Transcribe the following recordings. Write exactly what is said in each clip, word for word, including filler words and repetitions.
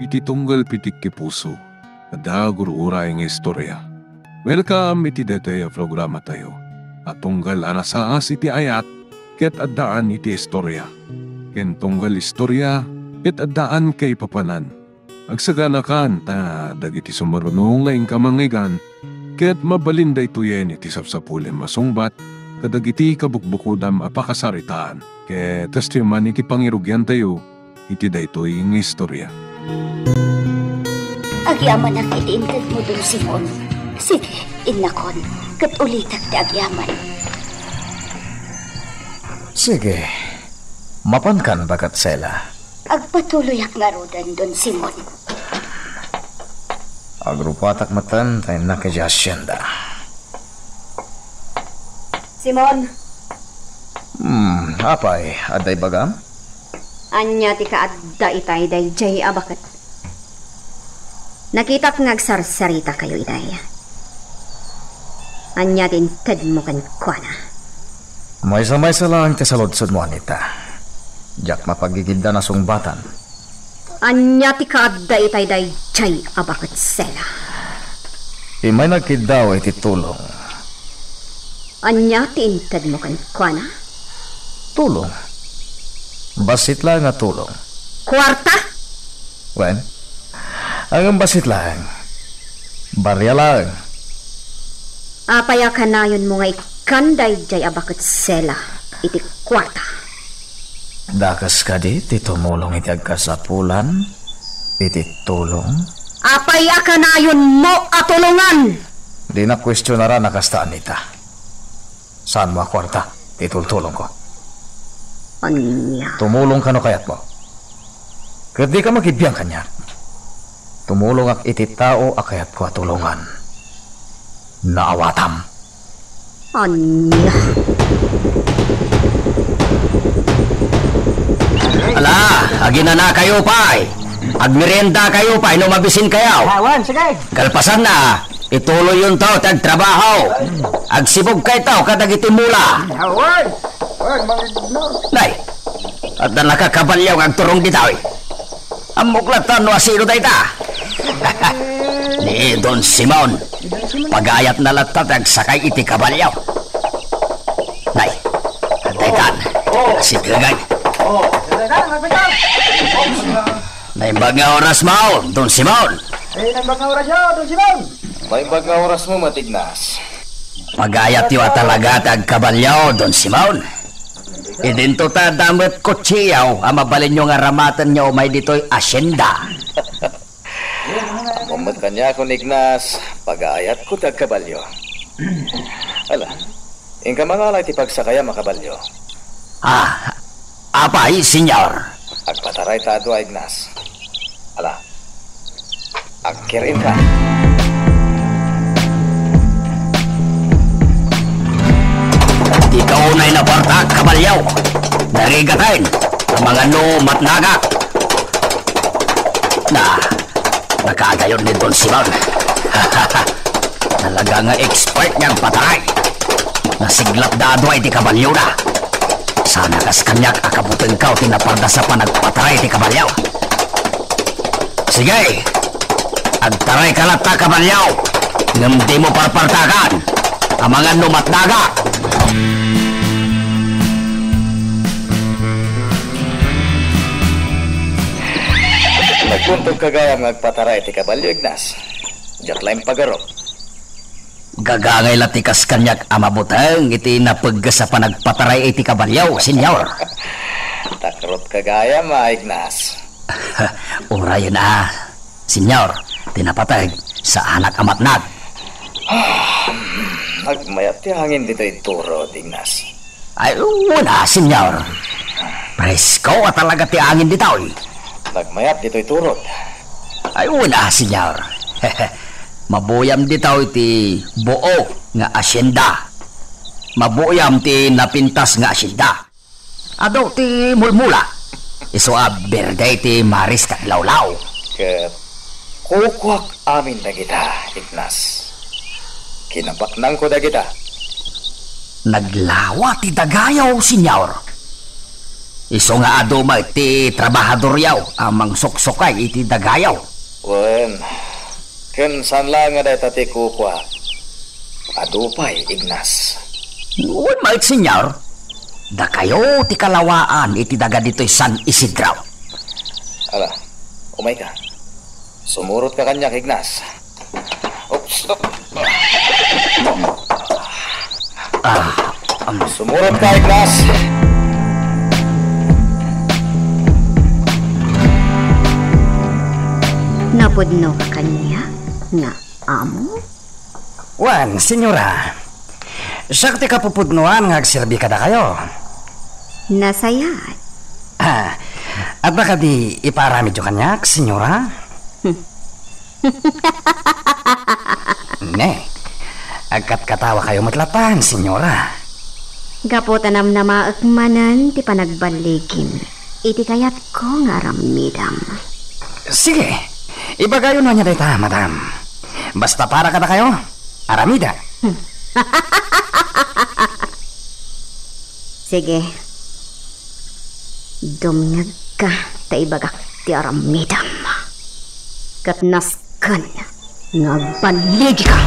iti tunggal pitikki puso, adda gur-uray nga istorya. Welcome iti daytoy a programatayo a tunggal a nasaas iti ayat ket addaan iti istorya, ken tunggal istorya ket addaan kaipapanan. Agsaganakan ta dagiti sumaruno nga inka mangngeggan ket mabalin daytoyen iti sapsapulem a sungbat kadagiti kabukbukodam a pakasaritaan ket kastoy man iti pangirugiantayo iti daytoy nga istorya. Agyamanak iti intedmo, Don Simon. Sige, innakon, ket ulitek ti agyaman. Sige. Mapankan, Baket Sela. Agpatuloyak ngaruden, Don Simon. Agrupatak metten ta innak idiay hacienda. Simon. Hmm, apay, adda ibagam? Ania ti kaadda itay daydiay a baket? Nakitak nga agsarsaritakayo itay. Ania ti intedmo kenkuana? Maysa-maysa laeng ti saludsodmo, Anita. Diak mapagigiddan a sungbatan. Ania ti kaadda itay daydiay a baket, Sela? Immay nagkiddaw iti tulong. Ania ti intedmo kenkuana? Tulong. Bassit laeng a tulong. Kuarta? Wen, ngem bassit laeng. Barria laeng. Apay a kanayonmo nga ikkan daydiay a baket, Sela, iti kuarta? Dakes kadi ti tumulong iti agkasapulan iti tulong? Apay a kanayonmo a tulongan? Dina kuestionaran a kasta, Anita. Saanmo a kuarta ti itultulongko? Ania? Tumulongka no kayatmo. Ket dika makibiang kaniak. Tumulongak iti tao a kayatko a tulongan. Naawatam. Ania? Ala, aginanakayo pay. Agmeriendakayo pay no mabisinkayo. Awan, sige. Kalpasanna, ituloyyonto ti agtrabaho. Agsibugkayto kadagiti mula. Awan. Awan, mangidno. Nay, adda nakakabalio nga agturong ditoy. Ammok latta no asino dayta. Ni Don Simon. Pagayatna latta ti agsakay iti kabalio. Nay, daytan. Asikegay. Naimbag nga orasmo, Don Simon. Ay, naimbag nga orasyo, Don Simon. Naimbag nga orasmo, Matignas. Pagayatyo a talaga ti agkabalio, Don Simon. Idinto ta adda met kutsiayo a mabalinyo nga aramatenyo umay ditoy hacienda. Ammom met kaniakon, Ignas, pagayatko ti agkabalio. Ala, inka mangala iti pagsakayam a kabalio. Ah, apay, Señor? Agpataray ta adu a, Ignas. Ala, agkir-inka. Dika unay nabartak, kabalio. Narigaten, amangan no matnagak. Na, nakaagayon ni Don Simon. Talaga nga expert nga agpataray. Nasiglatda adu a iti kabaliona. Sana kas kaniak a kabutengkaw ti napardasa panagpataray iti kabalio. Sige, agtarayka latta, kabalio, ngem dimo parpartakan. Amangan no matnagak. Nagkuntog ka gayam nga agpataray iti kabalio, Ignas. Diak la impagarup. Gagangay la ti kas kaniak a mabuteng iti napegges a panagpataray iti kabalio, Señor. Takrup ka gayam a, Ignas. Urayen a, Señor, ti napateg, saanak a matnag. Nagmayat ti angin ditoy turod, Ignas. Ay, wen a, Señor. Presko a talaga ti angin ditoy. Nagmayat ditoy turod. Ay, wen a, Señor. Mabuyam ditoy ti buo nga hacienda. Mabuyam ti napintas nga hacienda. Adu ti mulmula. Isu a berde ti maris ket lawlaw. Ket kukuak amin dagita, Ignas. Kinapatnangko dagita. Naglawa ti dagayo, Señor. Isu nga adu met ti trabahadoryo a mangsuksukay iti dagayo. Wen, ken saan laeng a dayta ti kukuak. Adu pay, Ignas. Wen met, Señor. Dakayo ti kalawaan iti daga ditoy San Isidro. Ala, umayka. Sumurotka kaniak, Ignas. Oops. Ah, um. Sumurotka, Ignas. Napudnoka kaniak nga amo? Wen, señora. Siak ti kapupudnoan nga agserbi kadakayo. Nasayaat. Ah, adda kadi ipaaramidyo kaniak, señora? Ne, agkatkatawakayo met latta, señora. Gapu ta namnamaek manen ti panagballigim iti kayatko nga aramidem. Sige, ibagayo no ania dayta, madam. Basta para kadakayo, aramidek. Sige. Dumngegka ta ibagak ti aramidem. Ket nasken nga agballigika.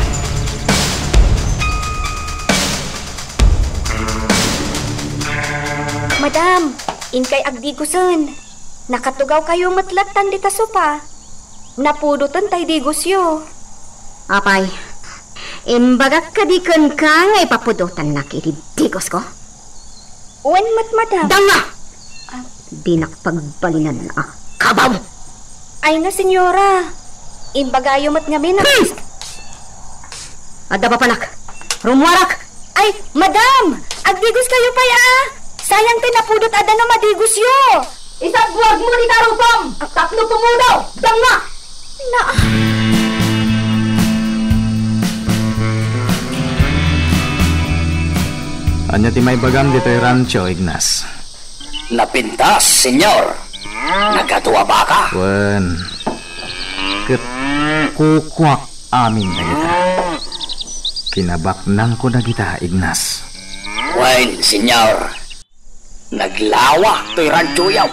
Madam, inkay agdigosen. Nakatugawkayo met lattan dita sopa. Napudoten tay digosyo. Apay, imbagak kadi kenka nga ipapudotennak iti digosko? Wen met, madam. Danga! Ah. Dinak pagbalinan a kabaw! Ay na, señora. Imbagayo met ngamin a... Hmm! Adda papanak! Rummuarak! Ay, madam! Agdigoskayo pay a! Sayang ti napudot a danum a digosyo! Isagwagmo ni tarupam tapno pumudo! Danga! Na... Ania ti maibagam ditoy rancho, Ignas? Napintas, señor. Nagadu a baka. Wen, ket kukuak amin dagita. Kinabaknangko dagita, Ignas. Wen, señor. Naglawa toy ranchoyo.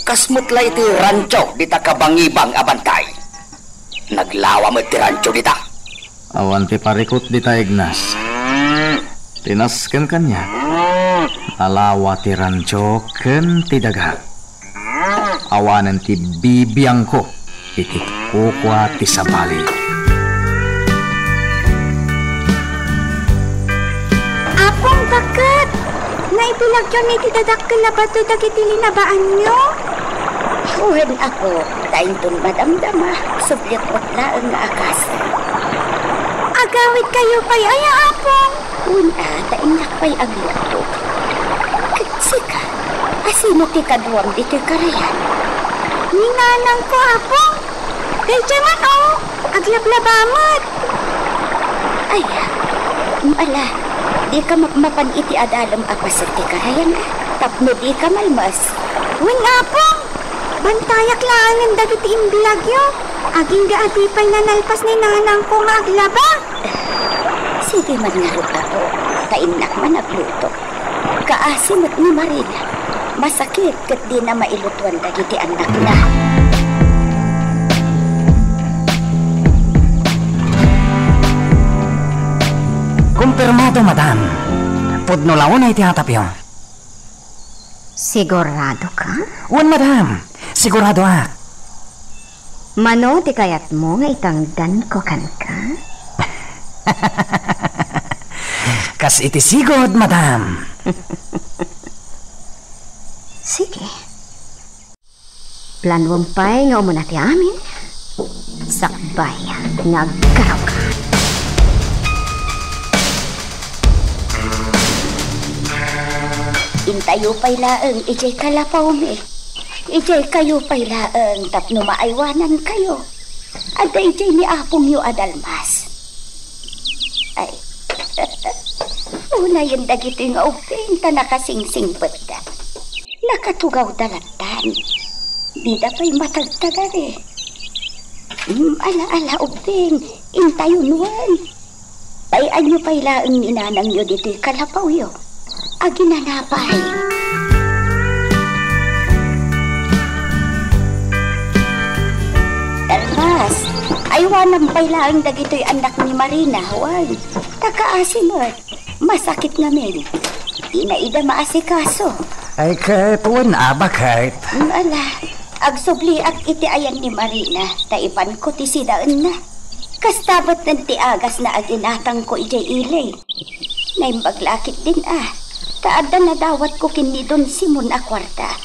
Kas met la iti rancho dita kabangibang a bantay. Naglawa met ti rancho dita. Awan ti parikut dita, Ignas. Ti nasken kaniak, nalawa ti rancho ken ti daga. Awanen ti bibiangko iti kukua ti sabali. Apong, bakket? Naibilagyon iti dadakkel a bato dagiti linabaanyo? Wen, apo, ta inton madamdama, subliek met laeng nga akasem. Agawidkayo pay aya, Apong? Wen a, ta innak pay aglutok. Ket sika, asino ti kaduam ditoy karayan? Ni nanangko, Apong. Daydiay man, o, aglablaba met. Ay, ala, dika mapmapan iti adalem a paset ti karayan, tapno dika malmes. Wen, Apong, bantayak laengen dagiti imbilagyo. Agingga a di pay nanalpas ni nanangko nga aglaba. Sige man ngarud, apo, ta innak man aglutok. Kaasi met ni Marina, masakit ket dina mailutuan dagiti annakna. Kumpirmado, madam. Pudno la unay ti atapyo. Siguradoka? Wen, madam. Siguradoak. Mano ti kayatmo nga itangdanko kenka? Kas iti sigud, madam. Sige. Planuem pay nga umuna ti amin. Sakbay nga aggarawka. Intayo pay laeng idiay kalapawmi. Idiay kayo pay laeng tapno maaywanankayo. Adda idiay ni apongyo a dalmas. Ay, unayen dagitoy nga ubbing ta nakasingsingpetda. Nakatugawda lattan. Dida pay matagtagari. Mm, ala, ala, ubbing, intayon wen. Pay-anyo pay laeng ni nanangyo ditoy kalapawyo. Aginana pay. Awanam pay laeng dagitoy annak ni Marina, wen. Ta kaasi met. Masakit ngamin. Dina ida maasikaso. Ay, ket wen a, baket. Mm, ala, agsubliak iti ayan ni Marina, ta ipanko ti sidaenna. Kasta met nen ti agasna a ginatangko idiay ili. Naimbag la ketdin a, ta adda nadawatko ken ni Don Simon a kuarta.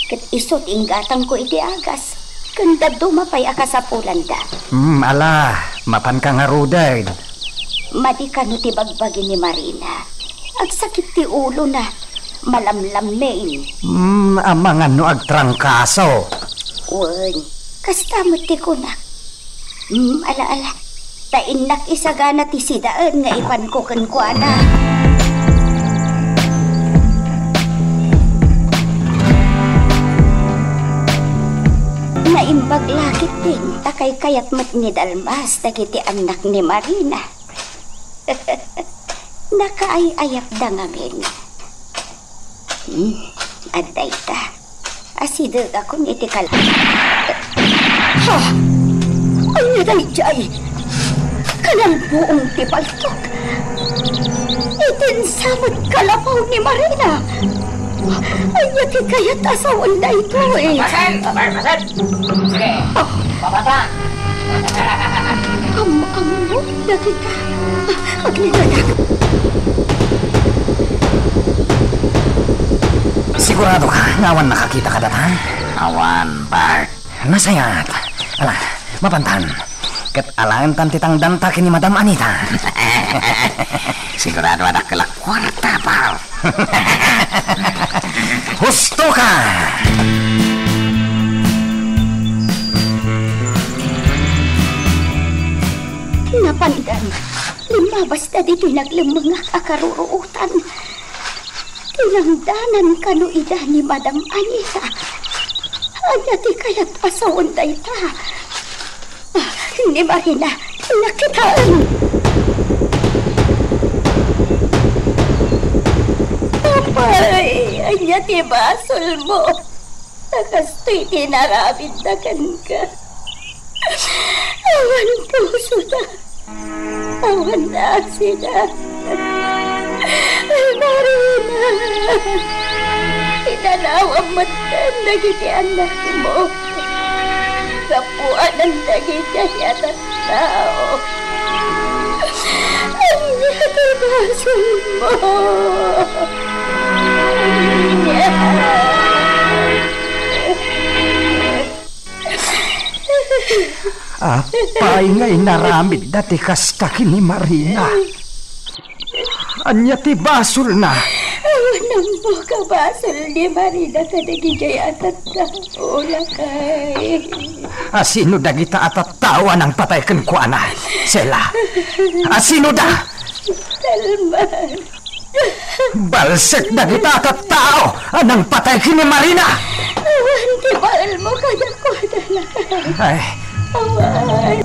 Ket isu ti inggatangko iti agas, ken dadduma pay a kasapulanda. Hmm, ala, mapanka ngaruden. Madi kano ti bagbagi ni Marina. Agsakit ti ulona, malamlammin. Hmm, amangan no agtrangkaso. Wen, kasta met ti kunak. Hmm, ala, ala. Ta innak isagana ti sidaen nga ipanko kenkuana. Naimbag la ketdin ta kaykayat met ni Dalmas dagiti annak ni Marina. Nakaay-ayatda ngamin. Hmm, adda ita. Asidegakon iti kal-, ha? Ania daydiay? Kanalbuong ti paltok. Itinsa met kalapaw ni Marina. Ania ti kayat a sawen daytoy? Basal! Basal! Sige! Bababa! Am-ammo dagita. Aglinganak. Sigurado ka nga awan nakakita kadata? Awan, Bart. Nasayaat. Ala, mapantan. Ket alaentan ti tangdanta ken ni Madam Anita. Sigurado a dakkel a kuarta, Bart. Husto ka! Napandan, limmabasda ditoy naglemmengak a karuruotan. Tinangdanan kano ida ni Madam Anita. Ania ti kayat a sawen dayta? Ah, ni Marina, nakitaen. Apay, ania ti basolmo? Ta kastoy ti inaramidda kenka. Awan pusoda. Awan asina. Ay, Marina. Inanawam metten dagiti annakmo. Gapuanan dagiti a tattao. Ania ti basolmo? Ania? Apay nga inaramidda ti kasta ken ni Marina? Ania ti basolna? Awan ammo a basol ni Marina kadagiti a tattao, lakay. Asino dagita a tattao a nangpatay kenkuana, Sela? Asinoda? Dalman. Balsek dagita a tattao a nangpatay ken ni Marina! Awan ti baelmo kadakuada, lakay. Ay. Awan.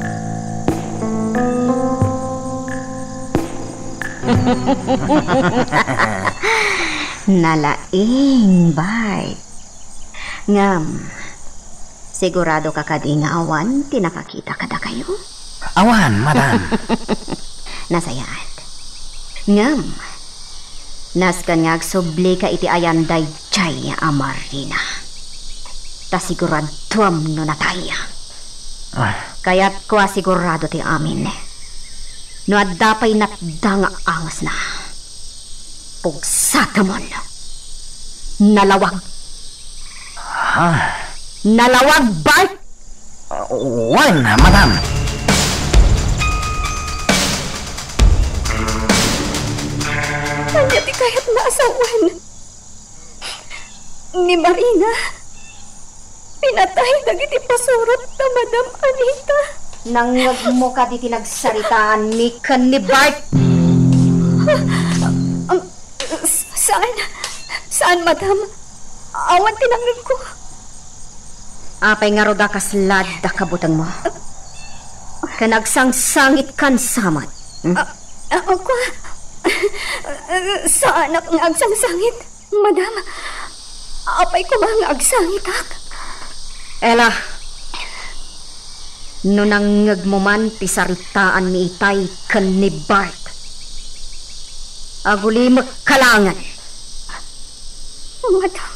Nalaing, Bart. Ngem, sigurado ka kadi nga awan ti nakakita kadakayo? Awan, madam. Nasayaat. Ngem, nasken nga agsublika iti ayan daydiay a Marina. Ta siguraduam no natay. Ah. Kayatko a sigurado ti amin. No adda pay natda nga angesna, pugsatemon. Nalawag. Ha? Nalawag, Bart! Wen, madam. Ania ti kayatna a sawen? Ni Marina, pinatay dagiti pasurot da Madam Anita. Nangngegmo kadi ti nagsaritaanmi ken ni Bart? Um, s-, saan, saan, madam. Awan ti nangngegko. Apay ngarud a kasla adda kabutengmo? Ken agsangsangitkan sa met? Hmm? Ah, ah, ako, saanak nga agsangsangit. Madam, apay koma nga agsangitak? Ela, No nangngegmo man ti saritaanmi itay ken ni Bart, agulimekka laengen. Madam.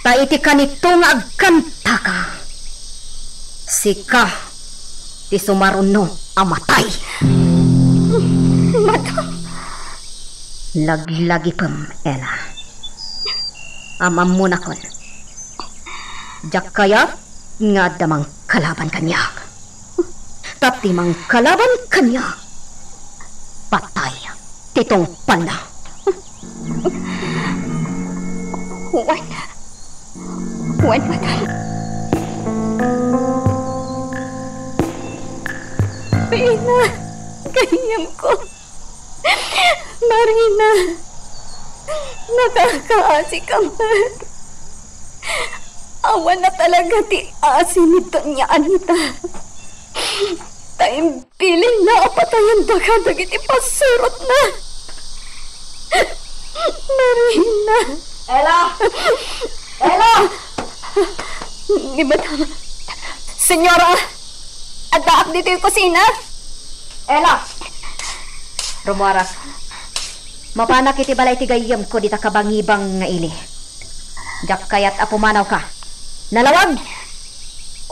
Ta iti kanito nga agkantaka, sika ti sumaruno a matay. Madam. Laglagipem, Ella. Am-ammonakon. Diak kayat nga adda mangkalaban kaniak. Tapno mangkalaban kaniak, patay ti tungpalna. Wen. Wen, madam. Marina, gayyemko. Marina, nakakaasika met. Awan a talaga ti asi ni Doña Anita. Ta imbilinna a patayen daka dagiti pasurotna. Marina. Ella! Ella! Ni madam. Senyora! Addaak ditoy kusina. Ella! Rumuarak. Mapanak iti balay ti gayyemko dita kabangibang nga ili. Diak kayat a pumanawka. Nalawag!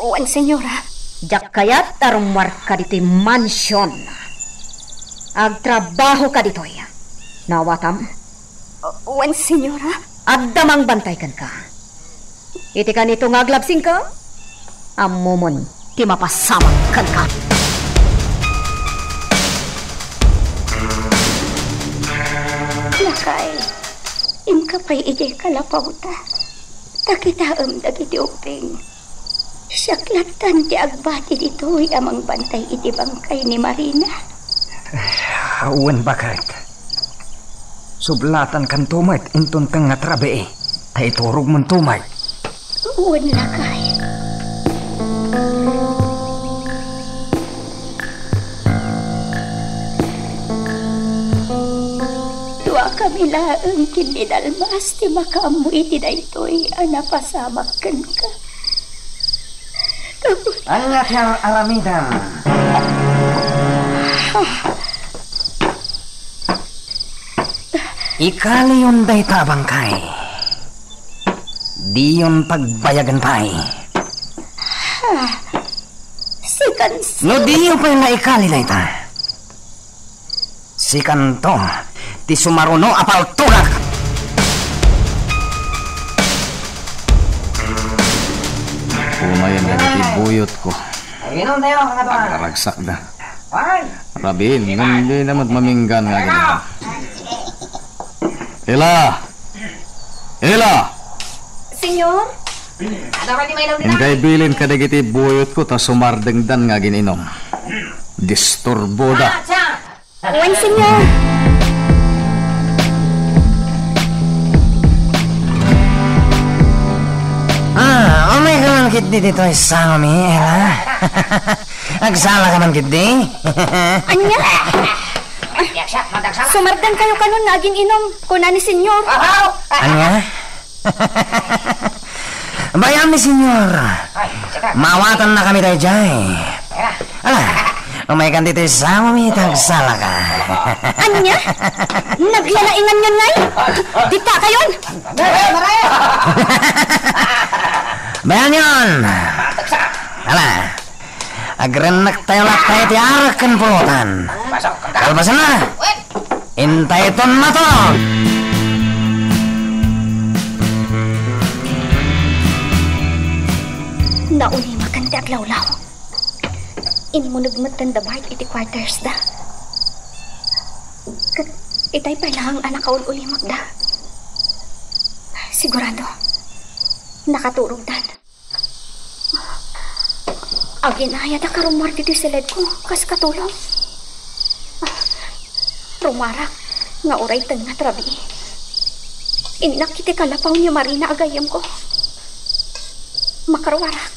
Wen, senyora. Diak kayat a rumuarka ditoy mansion. Agtrabahoka ditoy. Naawatam? Wen, senyora. Adda mangbantay kenka. Iti kanito nga aglabsingka, ammomon ti mapasamak kenka. Lakay, inka pay idiay kalapawta. Ta kitaem dagiti ubing. Siak lattan ti agbati ditoy a mangbantay iti bangkay ni Marina. Wen, baket. Sublatankanto met inton tengnga ti rabii, ta iturogmonto met. Wen, lakay. Duakami laeng ken ni Dalmas ti makaammo iti daytoy a napasamak kenka. Ania ti ar-aramidem? Ikaliyon dayta a bangkay. Diyon pagbayagen pay. Sikan. No diyo pay nga ikali dayta, sikanto ti sumaruno a paltogak. Unayen dagiti buyotko. Aginum tayo, mga tuan. Agraragsakda. Ay! Rabiin, ngem dina met maminggan nga agin. Ella! Ella! Senyor? Inka ibilin kadagiti buyotko ta sumardengdan nga agin-inum. Disturboda. Wen, senyor. Ah, umayka man ketdi ditoy sangomi, Ella. Agsalaka man ketdi. Ania? Sumardengkayo kanon nga agin-inum, kuna ni senyor. Ania? Bay-am ni senyor. Ay, sika. Maawatannakami daydiay. Ala, umaykan ditoy sangomi ta agsalaka. Ania? Naglalainganyon ngay? Dittakayon! Bay-amyon! Ala, agrennektayo latta iti arek ken pulutan. Kalpasanna, intayton matulog. Naulimakan ti aglawlaw. Immuneg metten da Bart iti quarters da. Ket itay pay laeng a nakaul-ulimek da. Sigurado, nakaturogdan. Aginayada ka rummuar ditoy siledko, kas katulong. Rumuarak nga uray tengnga ti rabii. Innak iti kalapaw ni Marina a gayyemko. Makaruarak,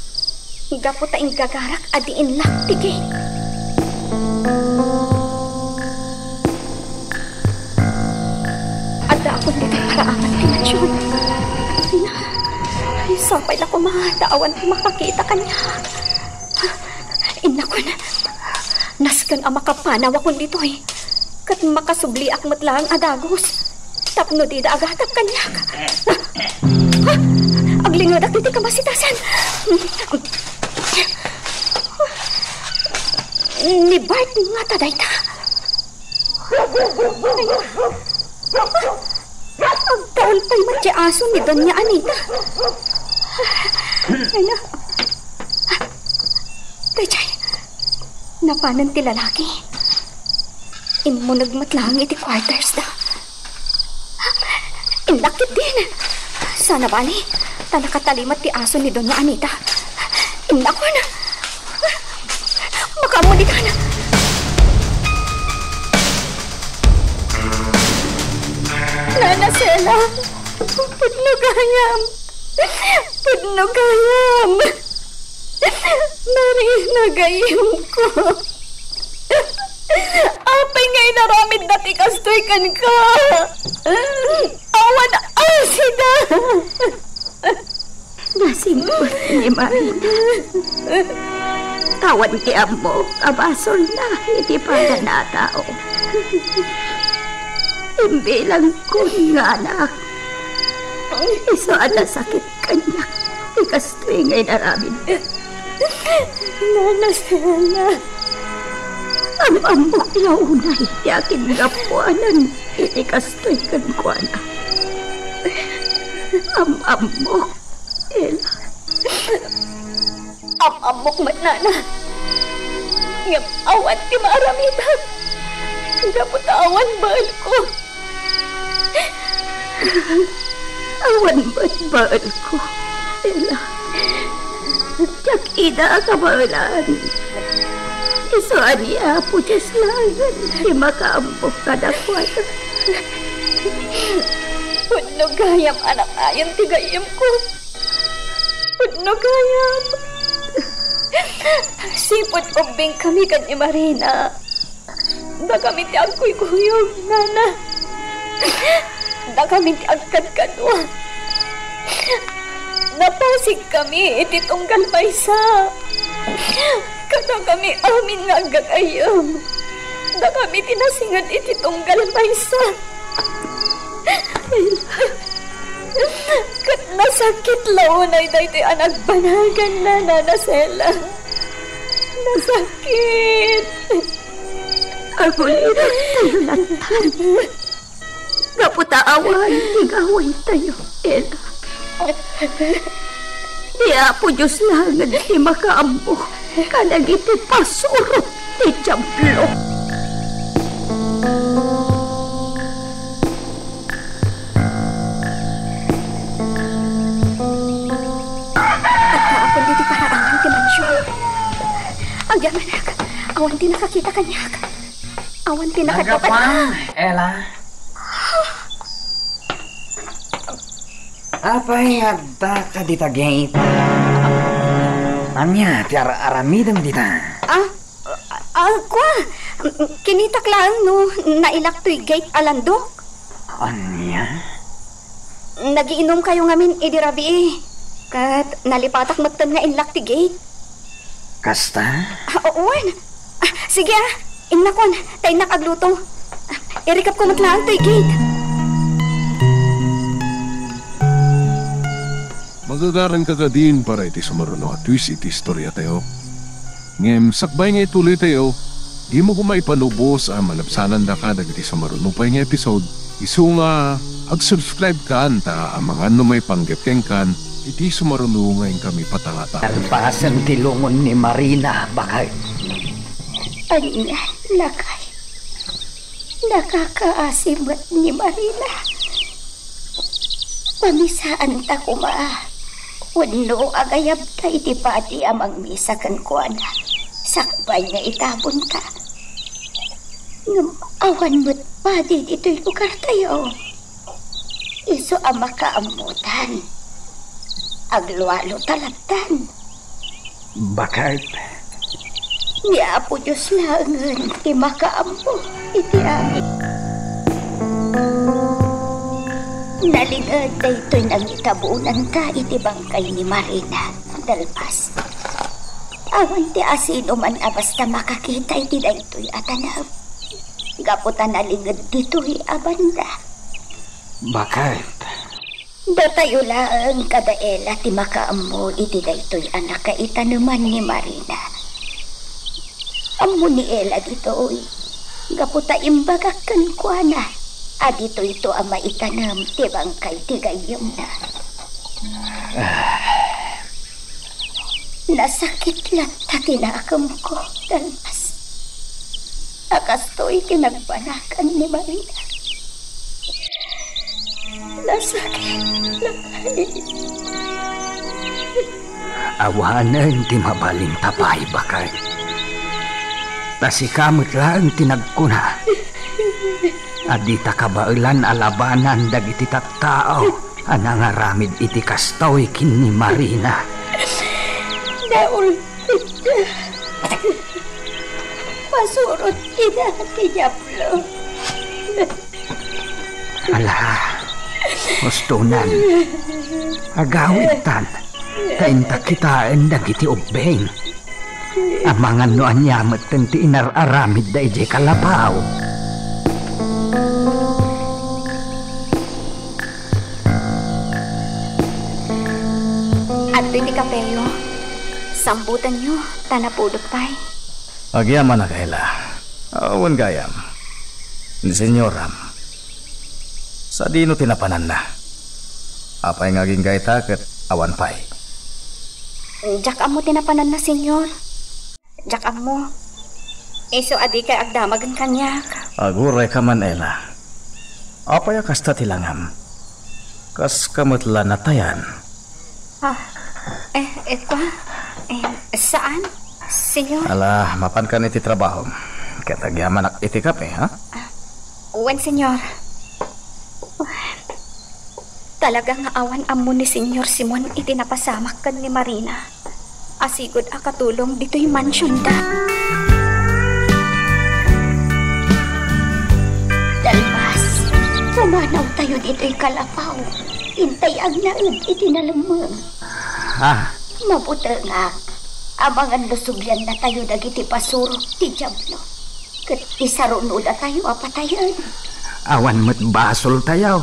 gapu ta inggagarak a di innak ti gate. Addaakon ditoy paraaman ti mansion. Ay, sapay la koma ta awan ti makakita kaniak. Innakon, nasken a makapanawakon ditoy, ket makasubliak met laeng a dagus tapno dida agatap kaniak. Ha? Aglingedak ditoy kamasitasan. Ni Bart ngata dayta? Agtaul pay met ti aso ni Doña Anita. Ay na. Daydiay, napanen ti lalaki. Immuneg met laeng iti quarters da. Innak ketdin. Sana bali, ta nakatalimet ti aso ni Doña Anita. Innakon. Makaammo ditan. Nana Sela, pudno gayam. Pudno gayam. Marina gayamko. Apay nga inaramidda ti kastoy kenka? Awan asida. Nasingpet ni Marina. Awan ti ammok a basolna iti padana a tao. Imbilangko nga anak. Isu a nasakit kaniak ti kastoy nga inaramidda. Nana Sela. Am-ammok la unay ti akiggapuanan iti kastoy kenkuana. Am-ammok, Ela. Am-ammok met, nana. Ngem awan ti maaramidak. Gapu ta awan baelko. Awan met baelko, Ela. Diak ida a kabaelan. Isu a ni Apo Dios laengen ti makaammo kadakuada. Pudno gayam a nakayon ti gayyemko. Pudno gayam. Sipud ubbingkami ken ni Marina, dakami ti agkuykuyog, nana. Dakami ti agkadkadua. Napasigkami iti tunggal maysa. Kadakami amin nga aggagayyem, dakami ti nasinged iti tunggal maysa. Ket nasakit la unay daytoy a nagbanagan, nana Sela. Nasakit. Agulirot tayo latta. Gapu ta awan ti gawentayo, Ela. Ni Apo Dios laengen ti makaammo kadagiti pasurot ti Diablo. Agtaapon ditoy paraangan ti mansion. Agyamanak, awan ti nakakita kaniak. Awan ti nakaddapat. Naggapuam, Ela. Apay nga adda ka dita gate? Ania ti ar-aramidem dita? Ah, ah, kua, kinitak laeng no nailak toy gate a landok. Ania? Nagiinumkayo ngamin idi rabii, ket nalipatak metten nga inlak ti gate. Kasta? Ah, wen. Ah, sige, ah. Innakon, ta innak agluto. Ah, irikepko met laeng toy gate. Magagaranka kadin para iti sumaruno a twist iti istoriatayo. Ngem sakbay nga ituloytayo, dimo koma ipanubos a malabsanandaka dagiti sumaruno pay nga episode. Isu nga ag-subscribe kan ta amangan no maipanggep kenkan iti sumaruno nga inkami patangatan. Nalpasen ti lungon ni Marina, baket. Ania, lakay? Nakakaasi met ni Marina. Mamisaanta koma wenno agayabta iti padi a mangmisa kenkuana sakbay nga itabonta. Ngem awan met padi ditoy lugartayo. Isu a makaammotan, aglualo ta lattan. Baket. Ni Apo Dios laengen ti makaammo iti amin. Nalinged daytoy nangitabonanta iti bangkay ni Marina, Delmas. Awan ti asino man a basta makakita iti daytoy a tanem. Gapu ta nalinged ditoy a banda. Baket. Datayo laeng kada Ella ti makaammo iti daytoy a nakaitaneman ni Marina. Ammo ni Ella ditoy, gapu ta imbagak kenkuana a ditoyto a maitanem ti bangkay ti gayyemna. Nasakit latta ti nakemko, Dalmas. A kastoy ti nagbanagan ni Marina. Nasakit laeng. Awanen ti mabalinta pay, baket. Ta sika met laeng ti nagkuna a dita kabaelan a labanan dagiti tattao a nangaramid iti kastoy ken ni Marina. Naulpitda. Pasurot ida ti Diablo. Ala, ustonan. Agawidtan, ta inta kitaen dagiti ubbing. Amangan no ania metten ti inar-aramidda idiay kalapaw. Adtoy ti kapeyo. Sambutanyo, ta napudot pay. Agyamanak, Ella. Awan gayam. Ni senyoram. Sadino ti napananna? Apay nga agingga ita ket awan pay? Diak ammo ti napananna, senyor. Diak ammo. Isu a dikay agdamagen kaniak. Agurayka man, Ella. Apay a kasta ti langam? Kaska met la natayan? Ah, eh, eh, kwa? Eh, saan, senyor? Ala, mapankan iti trabahom. Ket agyamanak iti kape, ha? Ah, wen, senyor. Talaga nga awan ammo ni Senyor Simon iti napasamak ken ni Marina a sigud a katulong ditoy mansionda. Dalmas, pumanawtayo ditoy kalapaw. Intay agnaed iti nalemmeng. Ah. Mabutengak. Amangan no subliannatayo dagiti pasurot ti Diablo. Ket isarunodatayo a patayen. Awan met basoltayo.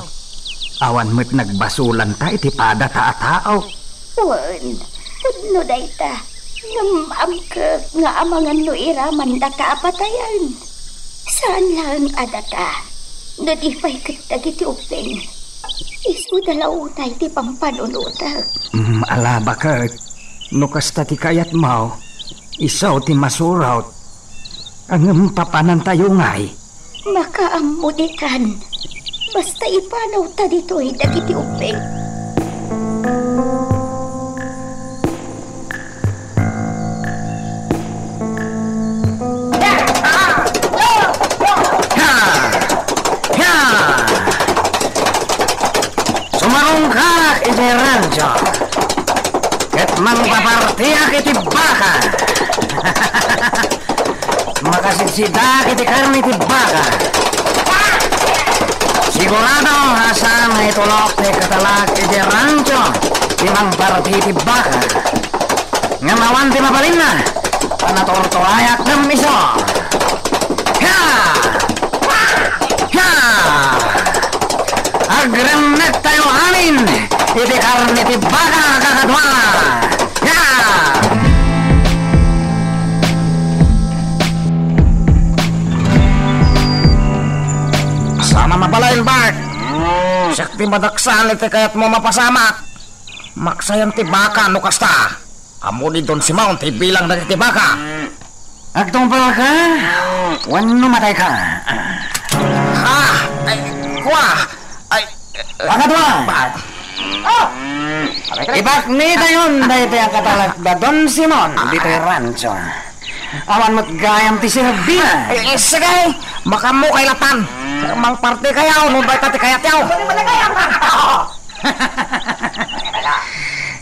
Awan met nagbasolanta iti padata a tao. Wen, pudno dayta. Ngem amkek nga amangan no iramandata a patayen. Saan laeng a data, no di pay ket dagiti ubbing. Isuda la unay ti pampanunotek. Mm, ala baket. No kasta ti kayatmo, isu ti masurot. Ngem papanantayo ngay? Makaammo ditan. Basta ipanawta ditoy dagiti ubbing. Ha! Ha! Sumarungkak iti rancho ket mangpapartiak iti baka. Makasidsidak iti karne ti baka. Sigurado a saan nga itulok ti katalak iti rancho ti mangparti iti baka. Ngem awan ti mabalinna, ta naturturayak ngem isu. Ha! Ha! Agrennettayo amin iti karne ti baka, kakadua! Ha! Saan a mabalin, Bart? Siak ti madaksan iti kayatmo mapasamak. Maksayan ti baka no kasta. Ammo ni Don Simon ti bilang dagiti baka. Agtungpalka? Wenno matayka? Ah! Ay, kua! Ay, kakadua! Ah! Ipaknitayon daytoy a katalak da Don Simon ditoy rancho. Awan met gayam ti serbina. Eh, eh, sige! Makaammo kay latan. Mangparti kayo, no dayta ti kayatyo.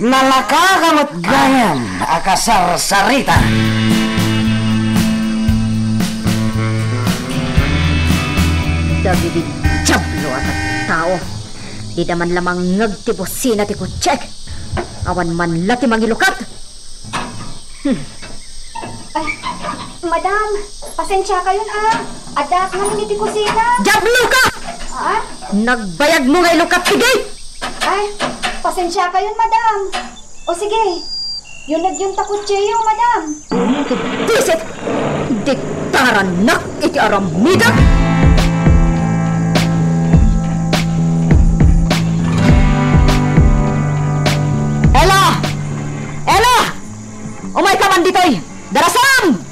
Nalaka ka met gayam a kasarsarita. Dagiti diablo a tattao, dida man la mangngeg ti busina ti kotsek. Awan man la ti mangilukat. Hmm. Madam, pasensiakayon, a. Addaak ngamin iti kusina. Diablo ka! Ha? Nagbayag mo nga ilukat ti gate! Ay, pasensiakayon, madam. O sige, yunegyon ta kotseyo, madam. Buisit! Diktaranak iti aramidek! Ella! Ella! Umayka man ditoy! Darasam!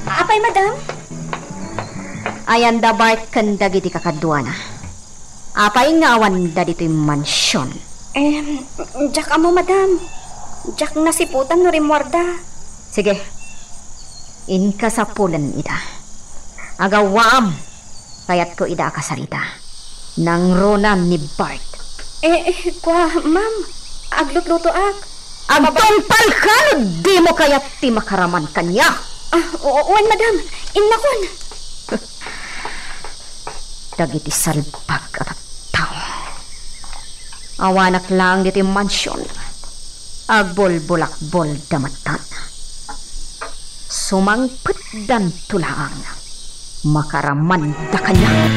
Apay, madam? Ayan da Bart ken dagiti kakaduana. Apay nga awanda ditoy mansion? Em, diak ammo, madam. Diak nasiputan no rimmuarda. Sige. Inka sapulen ida. Agawaam. Kayatko ida a kasarita. Nangruna ni Bart. Eh, eh, kua, ma'am. Aglutlutoak. Agtungpalka no dimo kayat ti makaraman kaniak. Ah, o-, wen, madam. Innakon. Dagiti salbag a tattao. Awanak laeng ditoy mansion. Agbulbulakbolda metten. Sumangpetdanto laeng. Makaramanda kaniak.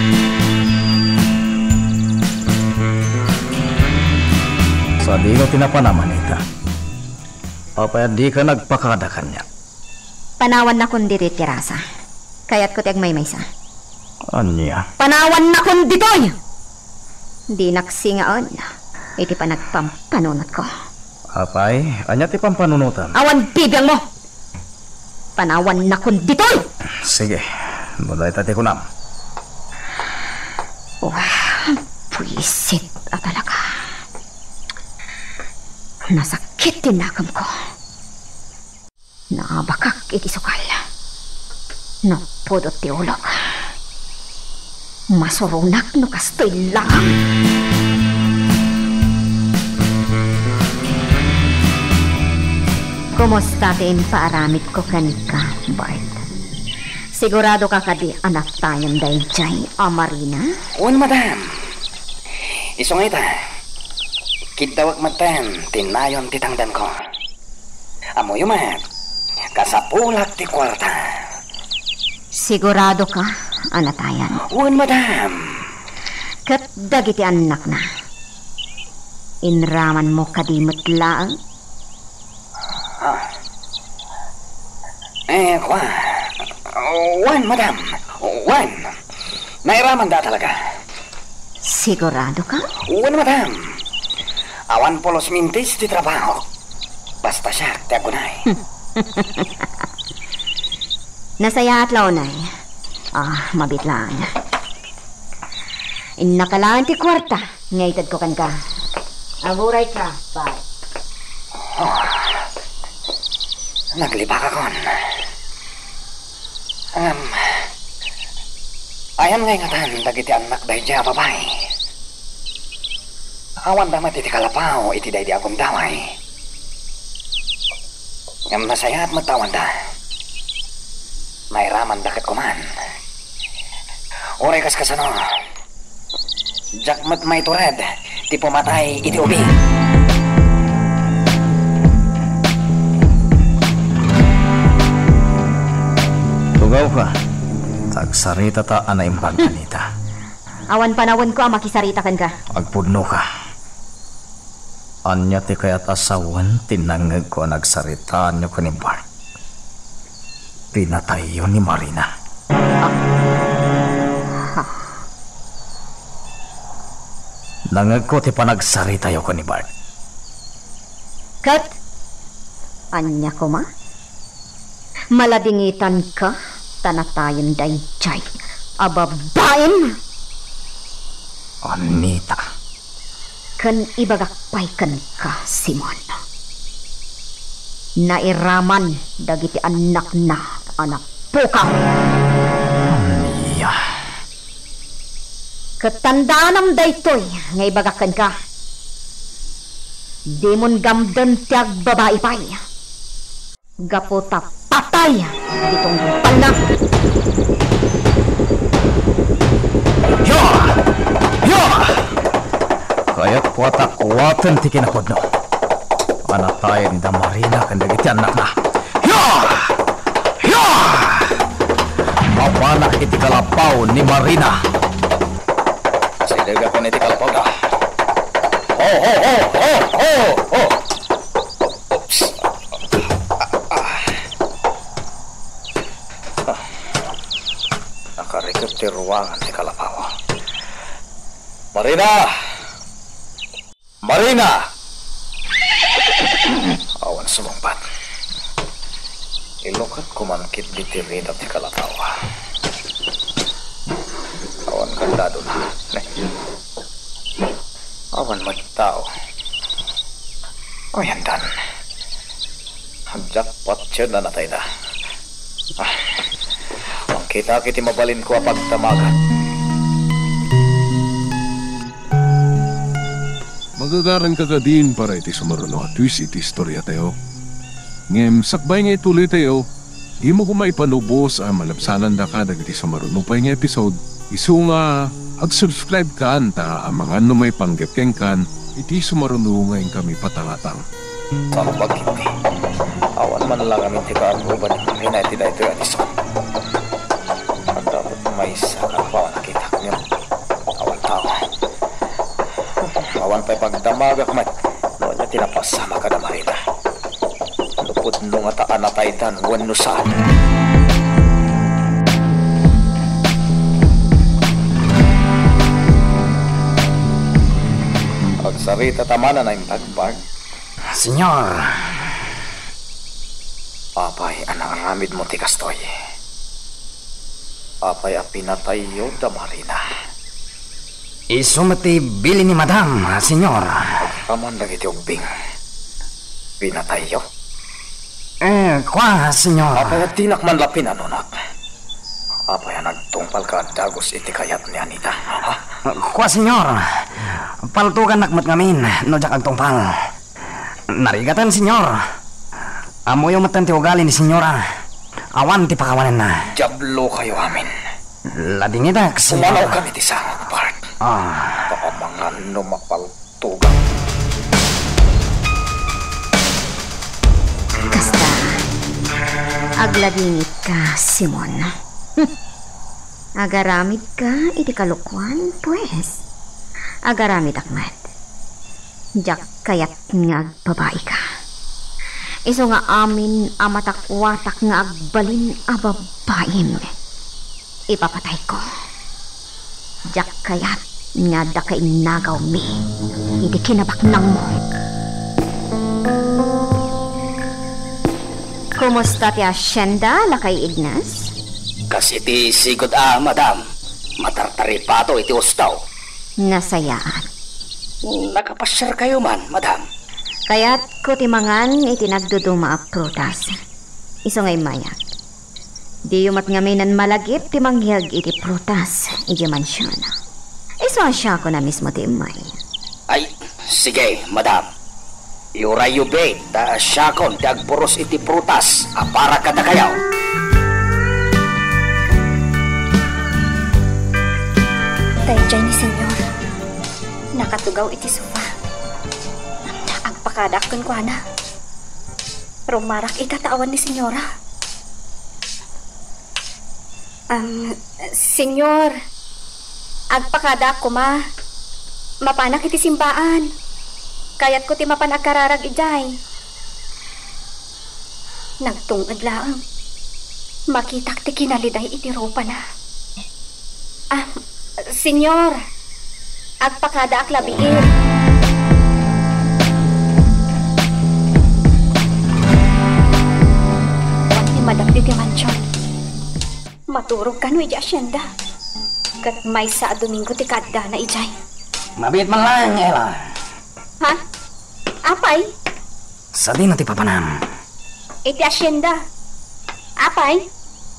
Sadino ti napanam, Anita? Apay a dika nagpakada kaniak? Panawannakon ditoy terasa. Kayatko ti agmaymaysa. Ania? Panawannakon ditoy! Dinak singaen iti panagpampanunotko. Apay, ania ti pampanunotam? Awan bibiangmo! Panawannakon ditoy! Sige, no dayta ti kunam. Wah, buisit a talaga. Nasakit ti nakemko. Naabakak iti sukal. Napudot ti ulok. Masuronak no kastoy laeng. Kumusta ti impaaramidko kenka, Bart? Siguradoka kadi a natayen daydiay a Marina? Wen, madam. Isu nga ita, kiddawek metten ti nayon ti tangdanko. Ammoyo met, kasapulak ti kuarta. Siguradoka a natayen? Wen, madam. Ket dagiti annakna, inramanmo kadi met laeng? Ah. Eh, kua. Wen, madam. Wen. Nairamanda talaga. Siguradoka? Wen, madam. Awan pulos mintis ti trabaho. Basta siak ti agunay. Nasayaat la unay. Ah, mabiit laeng. Innaka laeng ti kuarta nga itedko kenka. Agurayka, Bart. Oh. Naglibakakon. Ngem, ayan nga ingatan dagiti annak daydiay a babai. Awanda met iti kalapaw iti daydi a gundaway. Ngem nasayaat met ta awanda. Nairamanda ket kuman. Uray kas kasano, diak met maitured ti pumatay iti ubing. Tugawka, ta agsaritata a naimbag, Anita. Awan panawenko a makisarita kenka. Agpudnoka. Ania ti kayat a sawen ti nangngegko a nagsaritaanyo ken ni Bart? Pinatayyo ni Marina. Ah. Ha. Nangngegko ti panagsaritayo ken ni Bart. Ket ania koma? Maladingitanka ta natayen daydiay a babaim? Anita. Ken ibagak pay kenka, Simon. Nairaman dagiti annakna a napukaw. Ania? Ket tandaanam daytoy nga ibagak kenka. Dimon gamden ti agbabai pay. Gapu ta patay ti tungpalna. Ya! Ya! Kayatko a takuaten ti kinapudno. A natayen da Marina ken dagiti annakna. Ya! Ya! Apanak iti kalapaw ni Marina. Sidegak iti kalapawda. Ho, ho, ho, ho, ho, ho! Oops. Ah, ah. Ah. Nakarikep ti ruangan ti kalapaw. Marina! Marina! Awan sumungbat. Ilukatko man ketdi ti rida ti kalapaw. Awan kandadona. Awan met tao. Ayandan. Jackpot ket natayda. Ah, mangkitak iti mabalinko a pagdamagak. Magagaranka kadin para iti sumaruno a twist iti istoriatayo. Ngem sakbay nga ituloytayo, dimo koma ipanubos a malabsanandaka dagiti sumaruno pay nga episode, isu nga ag-subscribe kan ta amangan no maipanggep kenkan iti sumaruno nga inkami patangatang. Salbag iti. Awan man lang amin ti kaarruban ni Marina iti daytoy a dison. Adda met maysa nga apaw a nakitak ngem awan tao. Awan pay pagdamagak met no ania ti napasamak kada Marina. No pudno ngata a nataydan wenno saan. Agsarita ta manen a imbag, Bart. Señor. Apay a naaramidmo ti kastoy? Apay a pinatayyo da Marina? Isu met ti bilin ni Madam, Señor. Agraman dagiti ubbing. Pinatayyo? Eh, kua, Señor. Apay a dinak man la pinanunot? Apay a nagtungpalka a dagus iti kayat ni Anita? Ha? Kua, Señor. Paltugannak met ngamin no diak agtungpal. Narigaten, Señor. Ammoyo metten ti ugali ni Señora. Awan ti pakawanenna. Diablokayo amin. Ladingidak, Señor. Pumanawkan iti sangok, Bart. Ah. Baka mangan no mapaltugan. Kasta, agladingitka, Simon. Agaramidka iti kalokuan, pues. Agaramidak met. Diak kayat nga agbabaika. Isu nga amin a matakuatak nga agbalin a babaim, ipapatayko. Diak kayat nga adda kainnagawmi iti kinabaknangmo. Kumusta ti asienda, Lakay Ignas? Kas iti sigud a, madam, matartaripato iti usto. Nasayaat. Nakapasiarkayo man, madam? Kayatko ti mangan iti nagduduma a prutas. Isu nga immayak. Diyo met ngaminen malagip ti mangyeg iti prutas idiay mansion. Isu a siakon a mismo ti immay. Ay, sige, madam. Iurayyo bit ta siakon ti agpuros iti prutas a para kadakayo. Daydiay ni Señor. Nakatugaw iti sofa. Agpakadak kenkuana. Rumarak ita ta awan ni Señora. Am, Señor, agpakadaak koma. Mapanak iti simbaan. Kayatko ti mapan agkararag idiay. Nagtung-ed laeng. Makitak ti kinaliday iti rupana. Ah, Señor, agpakadaak labiit. Awan ti madam iti mansion. Maturog kano iti asienda. Ket maysa a Domingo ti kaaddana idiay. Mabiit man laeng, Ella. Ha? Apay? Sadino ti papanam? Iti asienda. Apay?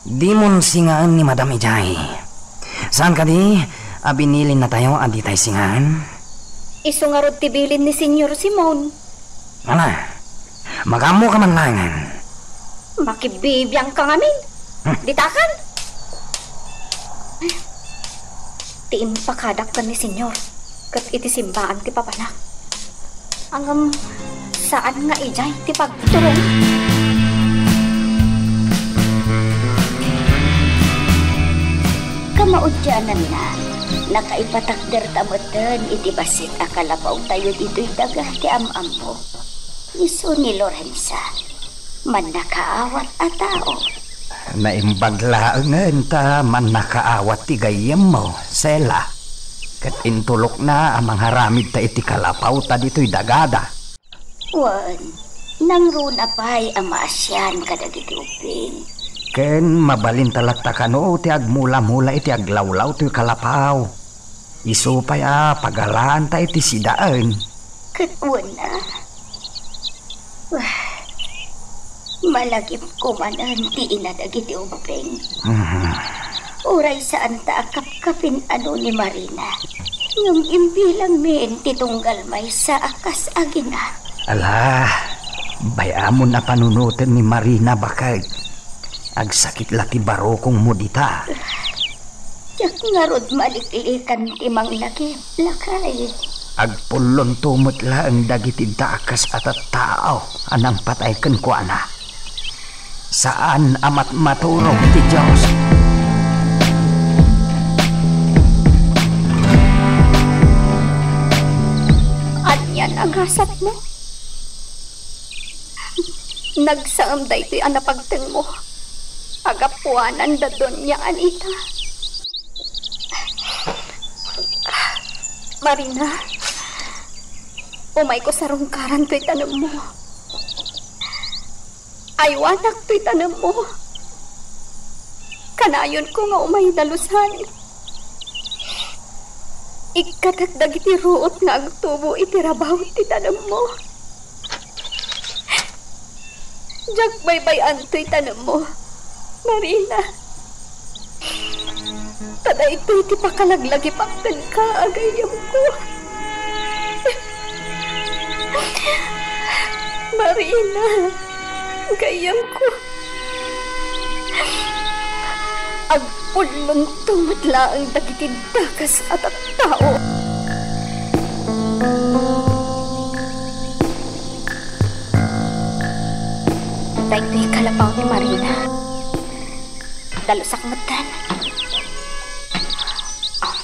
Dimon singaen ni Madam idiay. Saan kadi a binilinnatayo a ditay singaen? Isu ngarud ti bilin ni Señor Simon. Ala, magammoka man laengen. Makibibiangka ngamin. Hmm. Ditakan. Ti impakadak ken ni Señor, ket iti simbaan ti papanak. Ngem saan nga idiay ti pagturong. Maudiananna, nakaipatakderta metten iti bassit a kalapawtayo ditoy daga ti am-ammo. Isu ni Lorenza, mannakaawat a tao. Naimbag laengen ta mannakaawat ti gayyemmo, Sela. Ket intulokna a mangaramidta iti kalapawta ditoy dagada. Wen, nangruna pay a maasian kadagiti ubbing. Ken mabalinta latta kano ti agmula-mula iti aglawlaw toy kalapaw. Isu pay a pagalaanta iti sidaen. Ket wen a, wah, malagipko manen ti ina dagiti ubbing. Mhm. Uray saanta a kapkapin-ano ni Marina, ngem imbilangmin ti tunggal maysa a kas agina. Ala, bay-amon a panunoten ni Marina, baket. Agsakit la ti barukongmo dita. Diak ngarud maliklikan ti manglagip, lakay. Agpullonto met laeng dagiti dakes a tattao a nangpatay kenkuana. Saan a matmaturog ti Dios. Ania a ngasatmo? Nagsaaem daytoy a napagtenmo a gapuanan da Doña Anita. Marina, umayko sarungkaran toy tanemmo. Aywanak toy tanemmo. Kanayonko nga umay dalusan. Ikkatek dagiti ruot nga agtubo iti rabaw ti tanemmo. Diak baybay-an toy tanemmo, Marina. Ta daytoy ti pakalaglagipak kenka a gayyemko. Marina, gayyemko. Agpullonto met laeng dagiti dakes a tattao. Daytoy kalapaw ni Marina. Dalusak metten. Ah,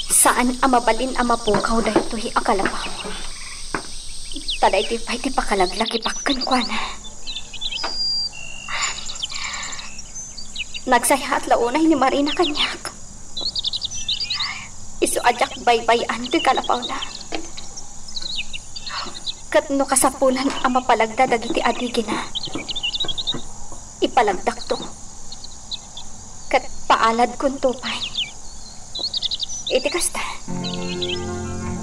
saan a mabalin a mapukaw daytoy a kalapaw. Ta daytoy pay ti pakalaglagipak kenkuana. Nagsayaat la unay ni Marina kaniak. Isu a diak baybay-an ti kalapawna. Ket no kasapulan a mapalagda dagiti adigina, ipalagdakto. Ket paaladkonto pay. Iti kasta,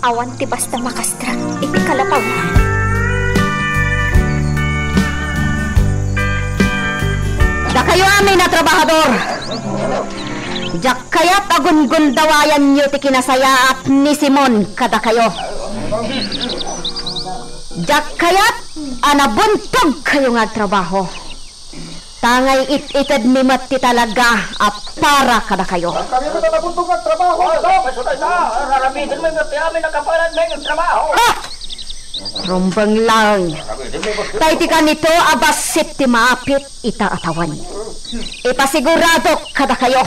awan ti basta makastrek iti kalapawna. Dakayo amin a trabahador, diak kayat a gungundawayanyo ti kinasayaat ni Simon kadakayo. Diak kayat a nabuntogkayo nga agtrabaho. Tangay it-itedmi met ti talaga a para kadakayo. Kami met a nabuntog nga trabaho, madam. Pasuday ta, aramiden met ti amin a kapanan nga trabaho. Ha! Rumbeng laeng. Ta iti kanito a bassit ti maapit ita a tawen, ipasiguradok kadakayo,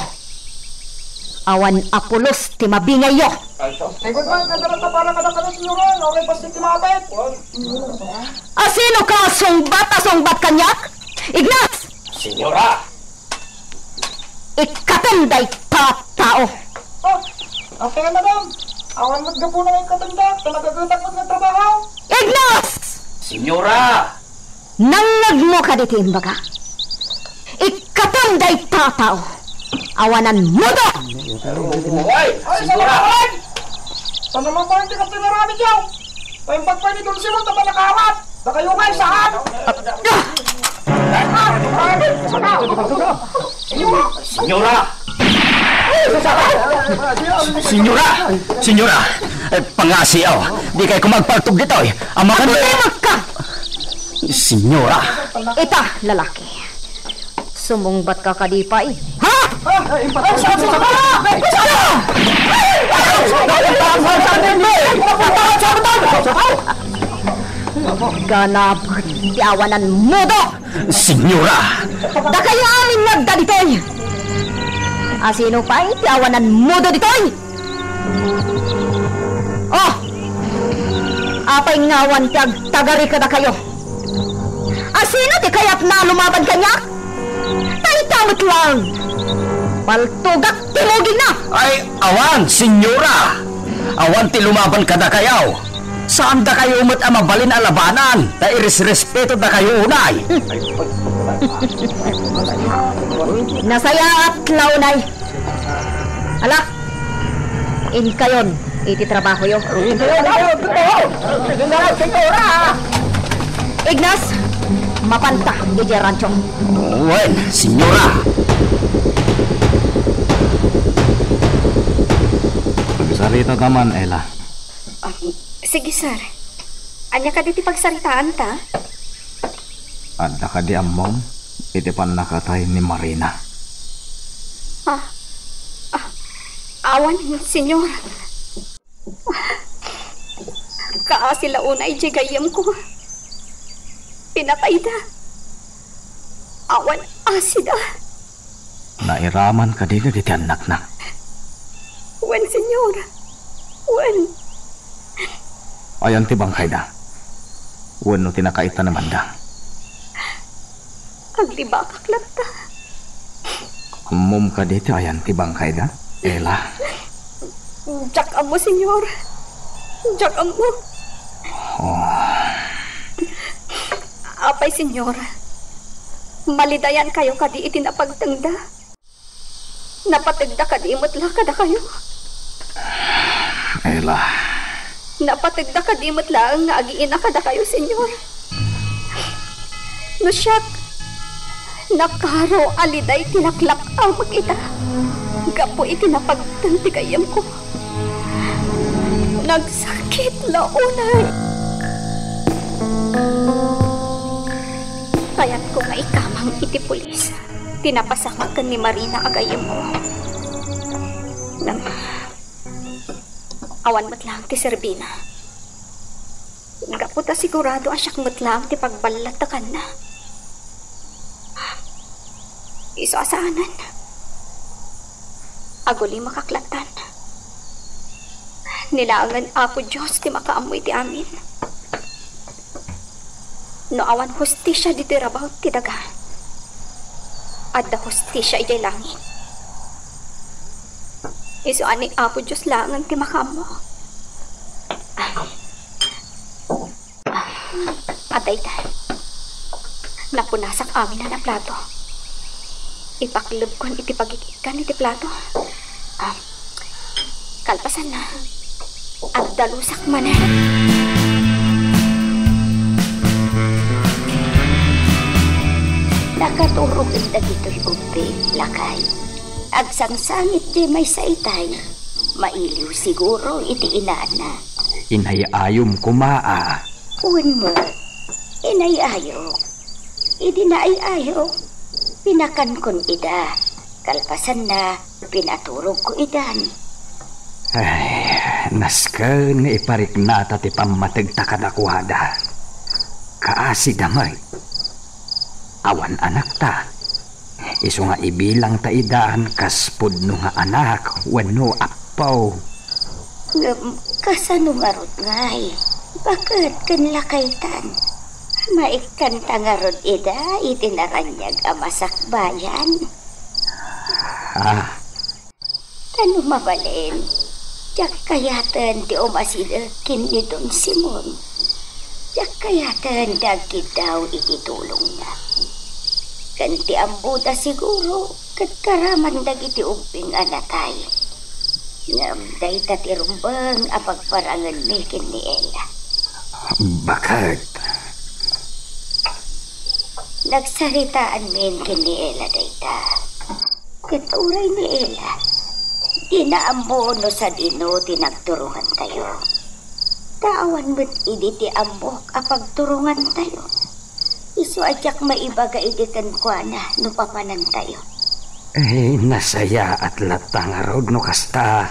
awan a pulos ti mabingayyo. Ay, good man, kanta para kadakayo, senyora, no, kay bassit ti maapit. Asino ka sungbat a sungbat kaniak? Ignas! Senyora! Ikkatem dayta a tao! Ah, apay, madam? Awan met gapuna nga ikkatem da, ta nagagetak met nga trabaho. Ignas! Senyora! Nangngegmo kaditi imbaga? Ikkatem dayta a tao! Awanan mudo! Ay, senyora! Ay, salamat! Saan naman po yung tinapin na rami dyan? Paimbag pa ni Dulce mo, tapos nakawat! Baka yung ay saan? Senyora! Senyora! Senyora! Eh, pangasi, oh. Di kayo kumagpaltog ditoy. Ama ka Agtimak ka! Senyora! Ita, lalaki. Sumungbat ka kadi pay. Ha? Ganap ti awanan mudo! Senyora! Dakayo amin nga agda ditoy! Asino pay ti awanan mudo ditoy? Oh! Apay nga awan ti agtagari kadakayo? Asino ti kayatna a lumaban kaniak? Dayta met laeng. Paltogak ti mugingna. Ay, awan, senyora. Awan ti lumaban kadakayo. Saandakayo met a mabalin a labanan ta iresrespetodakayo unay. Nasayaat la unay. Ala, inkayon iti trabahoyo. Inkayon, inkayon, inkayon, senyora. Ignas, mapanta idiay rancho. Wen, senyora. Agsarita ta man, Ella. Ah, sige, sir. Ania kadi ti pagsaritaanta? Adda kadi ammom iti pannakatay ni Marina? Ah, ah, awan, senyor. Kaasi la unay diay gayyemko. Pinatayda. Awan asida. Nairaman kadi dagiti annakna? Wen, senyor. Wen. Ayan ti bangkayda? Wenno ti nakaitanemanda? Aglibakak latta. Ammom kadi ti ayan ti bangkayda, Ella? Diak ammo, senyor. Diak ammo. Oh. Apay, senyor, malidayankayo kadi iti napagtengda? Napategda kadi met la kadakayo? Ella. Napategda kadi met laeng nga agiina kadakayo, senyor? No siak, nakaro a liday ti laklak-amek ita gapu iti napagteng ti gayyemko. Nagsakit la unay. Kayatko nga ikamang iti pulis ti napasamak ken ni Marina a gayyemko. Ngem, awan met laeng ti serbina. Gapu ta sigurado a siak met laeng ti pagballatekanna. Isu a saanen. Agulimakak lattan. Ni laengen Apo Dios ti makaammo iti amin. No awan hustisia ditoy rabaw ti daga, adda hustisia idiay langit. Isu a ni Apo Dios laengen ti makaammo. Ah, adda ita. Napunasak amin a plato. Ipaklebkon iti pagikkan iti plato. Ah, Kalpasanna, agdalusak manen. Nakaturog dagitoy ubbing, lakay. Agsangsangit diay maysa itay. Mailiw siguro iti inana. Inay-ayom koma a. Wen met, inay-ayok. Idi naay-ayok, pinakankon ida. Kalpasanna, pinaturogko idan. Ay, nasken nga ipariknata ti pammategta kadakuada. Kaasida met. Awan anakta. Isu nga ibilangta idan kas pudno nga anak wenno appo. Ngem kasano ngarud ngay? Baket ken lakaytan. Maikkanta ngarud ida iti naraniag a masakbayan? Ah. Ta no mabalin, diak kayaten ti umasideg ken ni Don Simon. Diak kayaten ti agkiddaw iti tulongna. Ken ti ammoda siguro, ket karaman dagiti ubbing a natay. Ngem dayta ti rumbeng a pagparangenmi ken ni Ella. Baket. Nagsaritaanmin ken ni Ella dayta. Ket uray ni Ella, dina ammo no sadino ti nagturongantayo. Ta awan met idi ti ammok a pagturongantayo. Isu a diak maibaga idi kenkuana no papanantayo. Eh, nasayaat latta ngarud no kasta.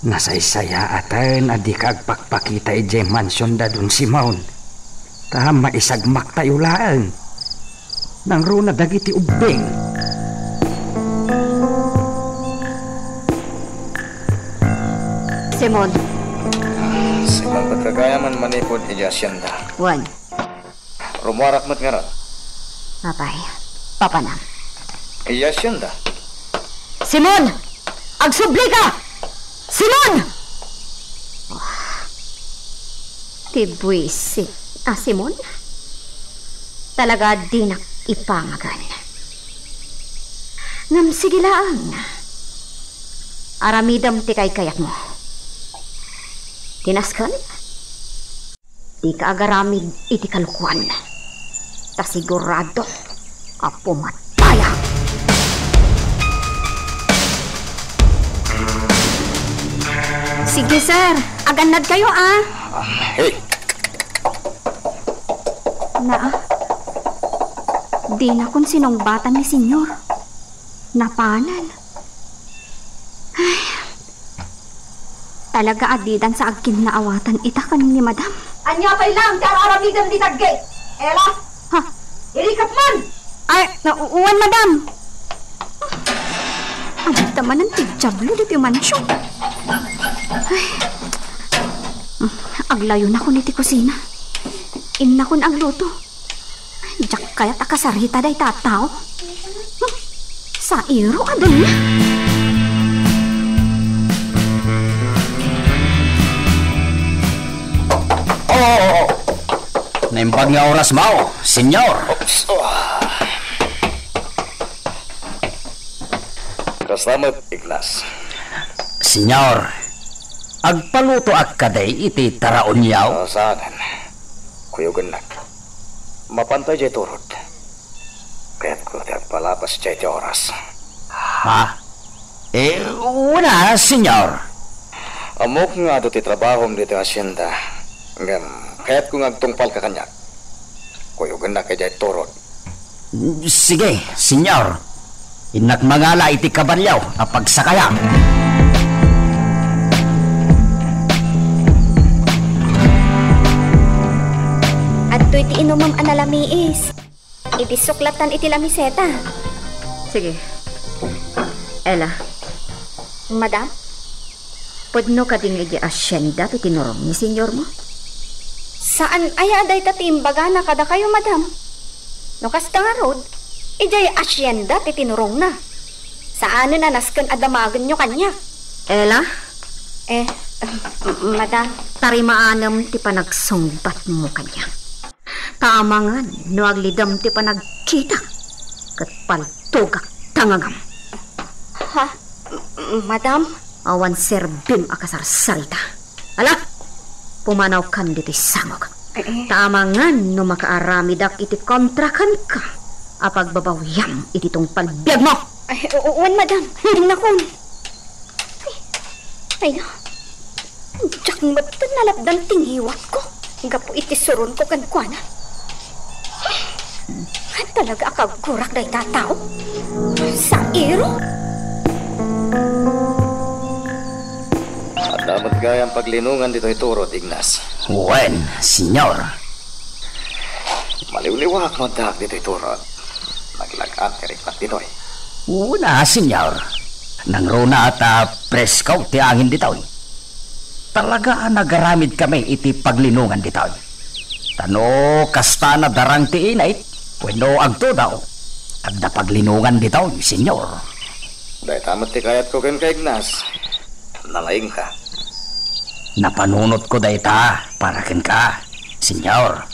Nasaysayaaten a dika agpakpakita idiay mansion da Don Simon. Ta maisagmaktayo laeng. Nangruna dagiti ubbing. Simon. Simon, ba't kagayam manipud idiay hacienda? Wen. Rumuarak met ngarud. Apay, papanam. Idiay hacienda. Simon! Agsublika! Simon! Ti buisit a Simon. Talaga dinak ipangagan. Ngem sige laeng. Aramidem ti kaykayatmo. Ti nasken, dika agaramid iti kalokuan. Ta sigurado a pumatayam. Sige, sir. Agannadkayo, ah. Hey! Naa. Dinakon sinungbatan ni Senyor. Napanen. Ay. Talaga a didan sa agkinnaawatan ita ken ni Madam. Ania pay laeng ti ar-aramidem dita gate? Ella? Ha? Irikep man! Ay, na, wen, Madam. Adda manen ti Diablo ditoy mansion. Ay. Aglayonakon iti kusina. Innakon agluto. Diak kayat a kasarita dayta a tao. Hmm, sairo a dunia. Oo, oo, oo. Naimbag nga oras mo, Senyor. Oops. Oh. Kasta met, Ignas. Senyor, agpalutoak kadi iti taraonyo? Oh, saan? Kuyogennak. Mapanta idiay turod. Kayatko ti agpalabas idiay ti oras. Ha? Eh, wen a, Senyor. Ammok nga adu ti trabahom ditoy hacienda. Ngem, kayatko nga agtungpalka kaniak. Kuyogennak idiay turod. Sige, Senyor. Innak mangala iti kabalio a pagsakayak. Adtoy ti inumem a nalamiis. Ibisok lattan iti lamiseta. Sige. Ella. Madam? Pudno kadi nga idiay hacienda ti tinurong ni senyormo? Saan aya a dayta ti imbagana kadakayo, madam? No kasta ngarud, idiay hacienda ti tinurongna. Saanen a nasken a damagenyo kaniak. Ella? Eh, madam. Tarimaanem ti panagsungbatmo kaniak. Ta amangan no aglidem ti panagkitak, ket paltogak tangagam. Ha? M-, madam? Awan serbim a kasarsarita. Ala, pumanawkan ditoy sangok. Eh, eh. Ta amangan no makaaramidak iti kontra kenka a pagbabawiam iti tungpal biagmo. Ay, u-, wen, madam. Innakon. Ay, ay, no. Diak metten nalapdan ti ngiwatko gapu iti suronko kenkuana. Talaga a kagurak dayta a tao? Sairo? Adda met gayam paglinongan ditoy turod, Ignas. Wen, senyor. Maliwliwaak no addaak ditoy turod. Naglag-an ti riknak ditoy. Una, senyor. Nangruna ta presko ti angin ditoy. Talaga a nagaramidkami iti paglinongan ditoy. Ta no kasta nadarang ti init wenno agtudaw, adda paglinongan ditoy, senyor. Dayta met ti kayatko kenka, Ignas. Nalaingka. Napanunotko dayta para kenka, senyor.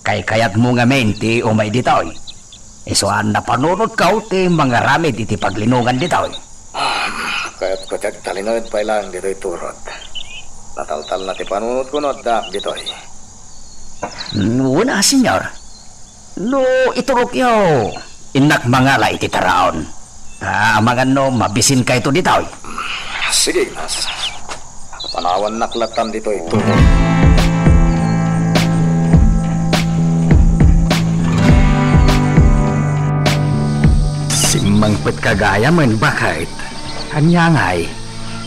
Kaykayatmo ngamin ti umay ditoy. Isu a napanunotko ti mangaramid iti paglinongan ditoy. Kayatko ti agtalinaed pay laeng ditoy turod. Nataltalna ti panunotko no addaak ditoy. Una, senyor. No iturokyo, innak mangala iti taraon. Ta amangan no mabisinkayto ditoy. Sige, Ignas. Panawannak lattan ditoy turod. Simmangpetka gayam, baket. Ania ngay,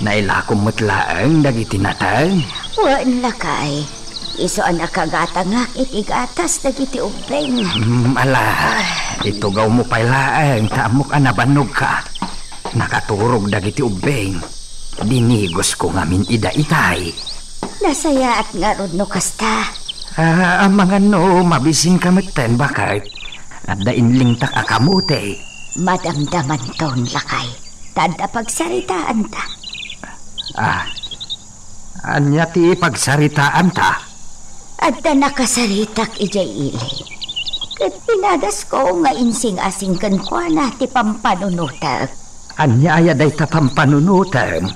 nailakom met laeng dagiti nateng? Wen, lakay. Isu a nakagatangak iti gatas dagiti ubbing. Mm, ala, itugawmo pay laeng ta ammok a nabannogka. Nakaturog dagiti ubbing. Dinigosko ngamin ida itay. Nasayaat ngarud no kasta. Ah, amangan no mabisinka metten, baket. Adda inlingtak a kamote. Madamdamanton, lakay. Ta adda pagsaritaanta. Ah, ania ti pagsaritaanta? Adda nakasaritak idiay ili. Ket pinadasko nga insing-asing kenkuana ti pampanunotek. Ania aya dayta pampanunotem?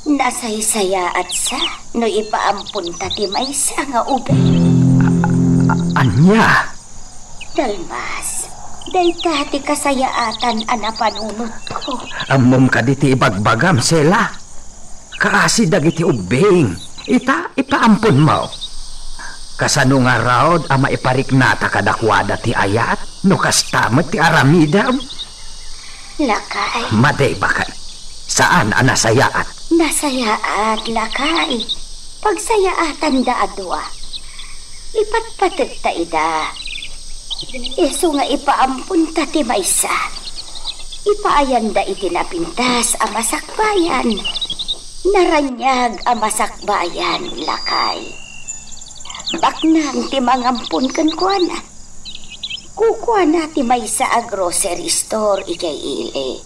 Nasaysayaatsa no ipaamponta ti maysa nga ubing. A-, ania? Dalmas, dayta ti kasayaatan a napanunotko. Ammom kadi ti ibagbagam, Sela? Kaasi dagiti ubbing. Ita, ipaamponmo. Kasano ngarud a maipariknata kadakuada ti ayat no kasta met ti aramidem? Lakay. Madi, baket. Saan a nasayaat. Nasayaat, lakay. Pagsayaatanda a dua. Ipatpategta ida. Isu nga ipaamponta ti maysa. Ipaayanda iti napintas a masakbayan. Naraniag a masakbayan, lakay. Baknang ti mangampon kenkuana. Kukuana ti maysa a grocery store idiay ili.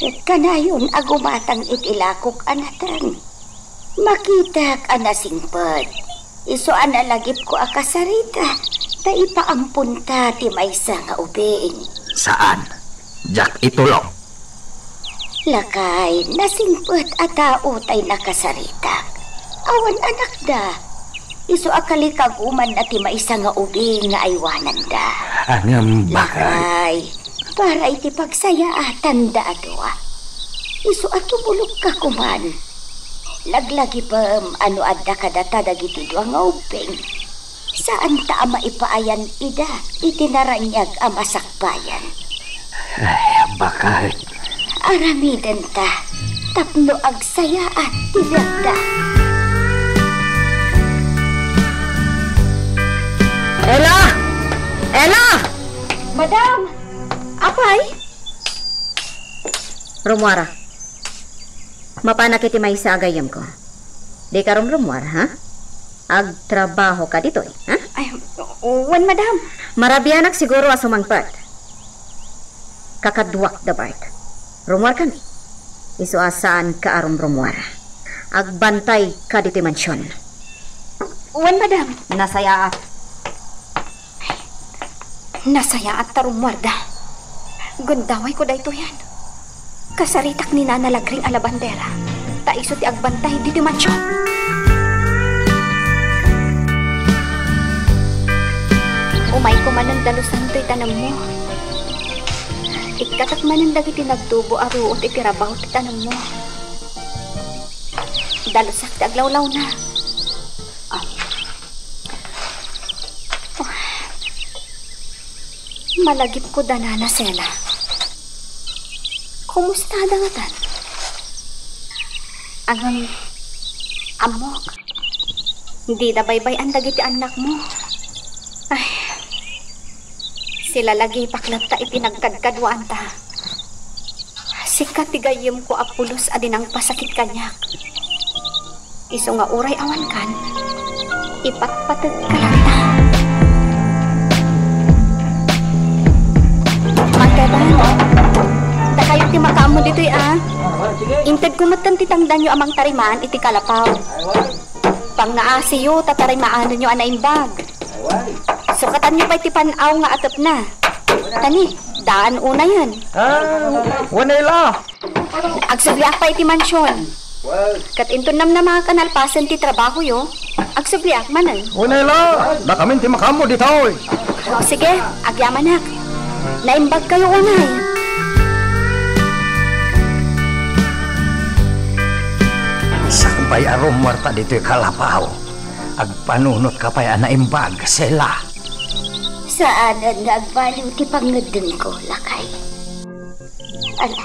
Ket kanayon a gumatang iti lakok a nateng. Makitak a nasingpet. Isu a nalagipko a kasarita, ta ipaamponta ti maysa nga ubing. Saan? Diak itulong. Lakay, nasingpet a tao tay nakasaritak. Awan anakda. Isu a kalikagumanna ti maysa nga ubing nga aywananda. Ngem, baket. Lakay, para iti pagsayaatanda a dua. Isu a tumulogka koman. Laglagipem a no adda kadata dagiti dua nga ubbing, saanta a maipaayan ida iti naraniag a masakbayan. Ay, baket. Aramidenta tapno agsayaat ti biagda. Ella! Ella! Madam! Apay? Rumuara. Mapanak iti maysa a gayyemko. Dika rumrumuar, ha? Agtrabahoka ditoy, ha? Ay, wen, madam. Marabianak siguro a sumangpet. Kakaduak da, Bart. Rumuarkami. Isu a saanka a rumrumuar. Agbantayka ditoy mansion. Wen, madam. Nasayaat. Nasayaat ta rummuarda. Gundawayko daytoyen. Kasaritak ni Nana Lagring a labandera, ta isu ti agbantay ditoy mansion. Umayko manen dalusan toy tanemmo. Ikkatak manen dagiti nagtubo a ruot iti rabaw ti tanemmo. Dalusak ti aglawlawna. Ah. Malagipko da Nana Sela. Kumustada ngatan? Ngem, ammok, dida baybay-an dagiti annakmo. Ay, silalagipak latta iti nagkadkaduaanta. Sika ti gayyemko a pulos a di nangpasakit kaniak. Isu nga uray awankan, ipatpategka latta. Mangkebang, dakayo ti makaammo ditoy, a. Intedko metten ti tangdanyo a mangtarimaan iti kalapaw. Pangngaaasiyo ta tarimaanenyo a naimbag. Sukatanyo pay ti pan-aw nga atepna. Tani, daan unayen. Ah, wen, Ella. Agsubliak pay iti mansion. Ket inton namnama a nalpasen ti trabahoyo, agsubliak manen. Wen, Ella, dakamin ti makaammo ditoy. O, sige, agyamanak. Naimbagkayo unay. Sakbay a rummuarta ditoy kalapaw, agpanunotka pay a naimbag, Sela. Saanen nga agbaliw ti pangngeddengko, lakay. Ala,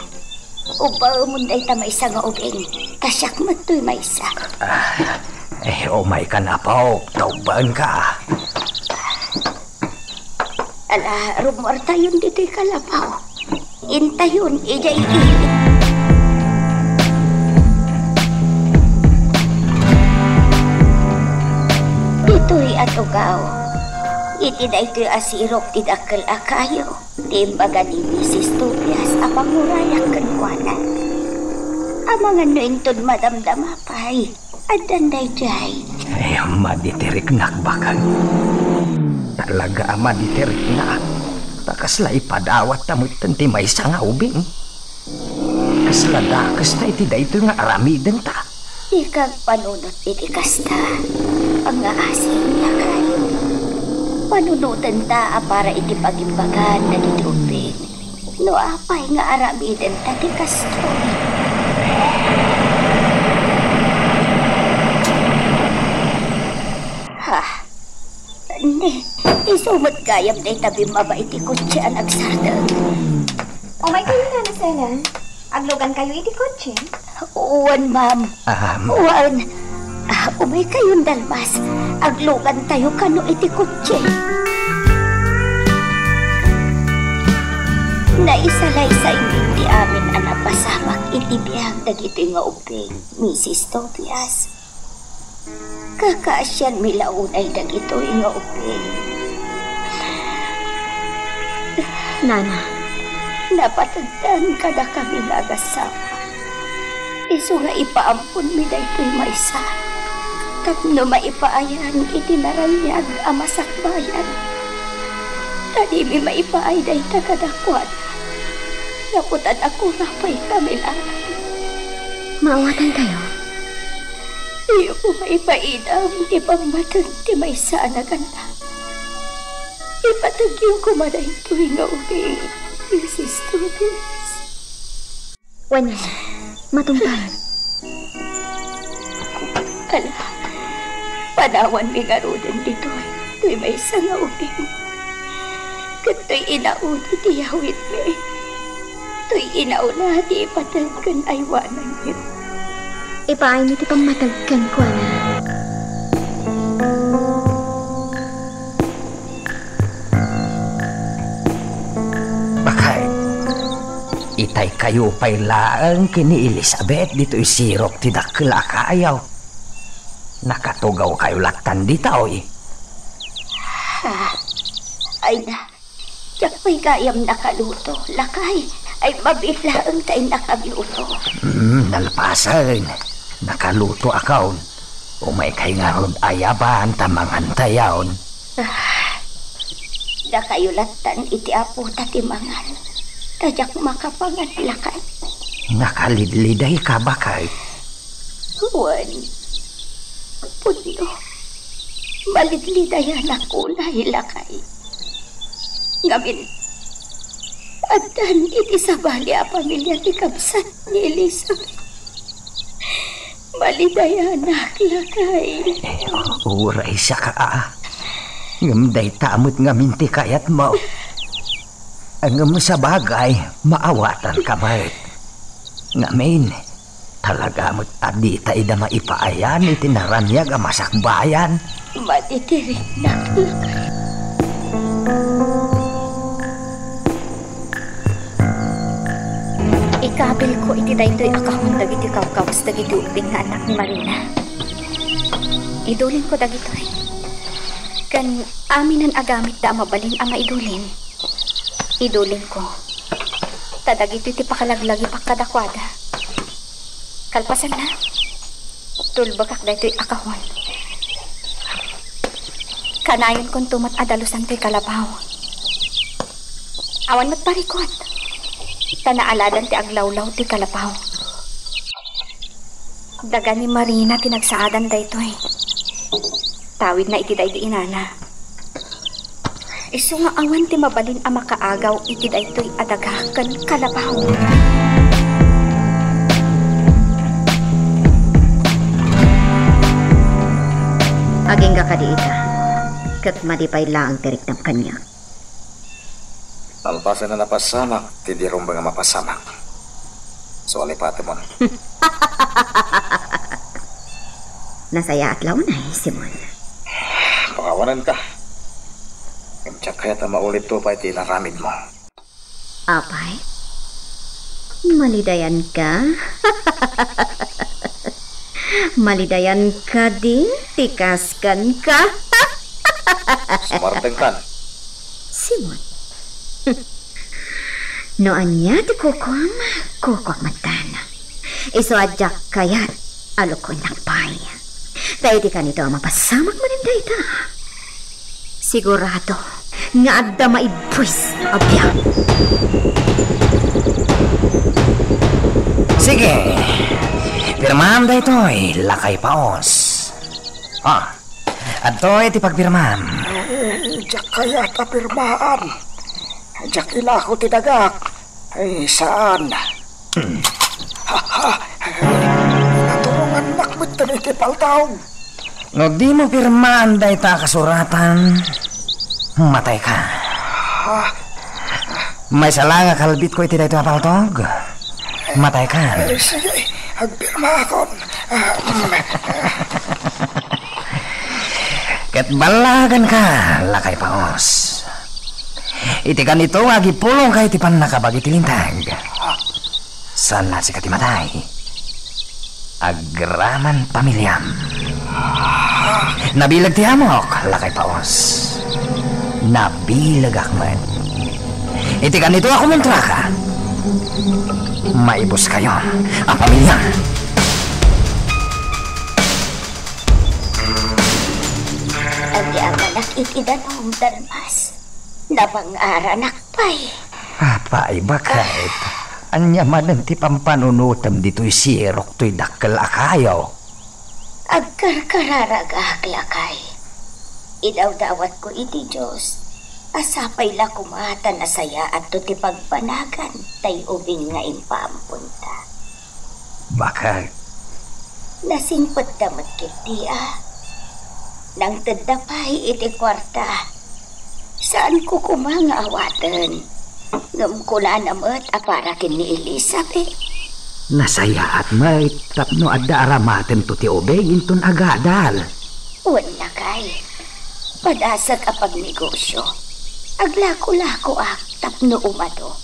ubbaemon dayta maysa nga ubing, ta siak met toy maysa. Ah, eh, umaykan, apok, ta ubbaenka. Ala, rummuartayon ditoy kalapaw. Intayon idiay ili. Toy a tugaw, iti daytoy a sirok ti dakkel a kayo, ti imbaga ni Misis Tobias a mangurayak kenkuana. Amangan no inton madamdama pay, addan daydiay. Ay, maditiriknak, baken. Talaga a maditiriknak. Ta kasla ipadawatta metten ti maysa nga ubing. Kasla dakes ta iti daytoy nga aramidenta. Dika agpanunot iti kasta, pangngaasi, lakay. Panunotenta a para iti pagimbagan dagiti ubing. No apay nga aramidenta ti kastoy? Ha? Ni, isu met gayam dayta bimmaba iti kotse a nagsardeng. Umay kayo, Nana Sena. Aglugan kayo iti kotse? Wen, ma'am. Ahem. Wen. Ah, umay kayon dalmas. Aglugan tayo kano iti kotse. Naisalaysay ti amin a napasamak iti biag dagitoy nga ubing, Misis Tobias. Kakaasianmi la unay dagitoy nga ubing. Nana. Napategtan kadakami nga agassawa. Isu nga ipaamponmi daytoy maysa tapno maipaayan iti naraniag a masakbayan. Ta dimi maipaay dayta kadakuada. Gapu ta dakuna pay kami laeng. Maawatantayo. Diyokon maipaidam ti pammateg ti maysa a naganna. Ipategyo koma daytoy nga ubing, Misis Tobias. Wen, matungpal. Ala, panawanmi ngaruden ditoy, toy maysa nga ubing. Ket toy inaudi ti yawitmi. Toy inauna ti ipateg ken aywananyo. Ipaaymi ti pammateg kenkuana. Bakay, itaykayo pay laeng ken ni Elizabeth ditoy sirok ti dakkel a kayo. Nakatugawkayo lattan ditoy. Ah, ay na, diak pay gayam nakaluto, lakay. Ay, mabiit laeng ta innak agluto. Hmm, nalpasen. Nakaluto akon. Umaykay ngarud ayaban ta mangantayon. Ah, dakayo lattan iti apota ti mangan. Ta diak makapangan, lakay. Nakalidlidayka, bakay? Wen, pudno. Malidlidayanak unay, lakay. Ngamin, addan iti sabali a pamilia ti kabsat ni Elizabeth. Malidayanak, lakay. Eh, uray saka, a. Ngem dayta met ngamin ti kayatmo. Ngem sabagay, maawatanka met. Ngamin, talaga met a dita ida maipaayan iti naraniag a masakbayan. Maditiriknak, lakay. Ikabilko iti daytoy a kahon dagiti kawkawas dagiti ubing nga annak ni Marina. Idulinko dagitoy. Ken aminen a gamitda a mabalin a maidulin, idulinko. Ta dagitoy ti pakalaglagipak kadakuada. Kalpasanna, tulbekak daytoy a kahon. Kanayonkonto met a dalusan toy kalabaw. Awan met parikut, ta naaladan ti aglawlaw toy kalabaw. Daga ni Marina ti nagsaadan daytoy. Tawidna iti daydi inana. Isu nga awan ti mabalin a makaagaw iti daytoy a daga ken kalabaw. Agingga kadi ita, ket madi pay laeng ti riknam kaniak. Nalpasen a napasamak ti di rumbeng a mapasamak. Sualipatemon. Nasayaat la unay, Simon. Pakawanenka. Ngem diak kayat a maulidto pay ti inaramidmo. Apay? Malidayanka? Malidayanka di ti kaskanka? Sumartengkan. Simon. No ania ti kukuam, kukuak metten. Isu a diak kayat a lukuennak pay. Ta idi kanito a mapasamak manen dayta, sigurado nga adda maibuis a biag. Sige, pirmaam daytoy, lakay Paos. Ah, adtoy ti pagpirmaam. Eh, diak kayat a pirmaan. Diak ilako ti dagak. Ay, saan? Hmm. Ha, ha. Naturongannak metten iti paltawg. No dimo pirmaan dayta a kasuratan, matayka. Ha? Maysa la nga kalbitko iti daytoy a paltawg, matayka. Eh, sige, agpirmaakon. Ah, mm. Ket ballagenka, lakay Paos. Iti kanito nga agipulongka iti pannakabag iti linteg. Saan la sika ti matay. Agraman pamiliam. Nabileg ti amok, lakay Paos. Nabilegak met. Iti kanito a kumontraka, maibuskayo a pamilya. Agyamanak iti danum, Dalmas. Nabangaranak pay. Apay, baket? Ania manen ti pampanunotem ditoy sirok toy dakkel a kayo? Agkarkararagak, lakay. Idawdawatko iti Dios a sapay la koma ta nasayaatto ti pagbanagan tay ubing nga impaamponta. Baket? Nasingpetda met ketdi a nangtedda pay iti kuarta. Saanko koma nga awaten. Ngem kunana met a para ken ni Elizabeth. Nasayaat met tapno adda aramatento ti ubing inton agadal. Wen, lakay. Padasek a pagnegosio. Aglako-lakoak tapno umado.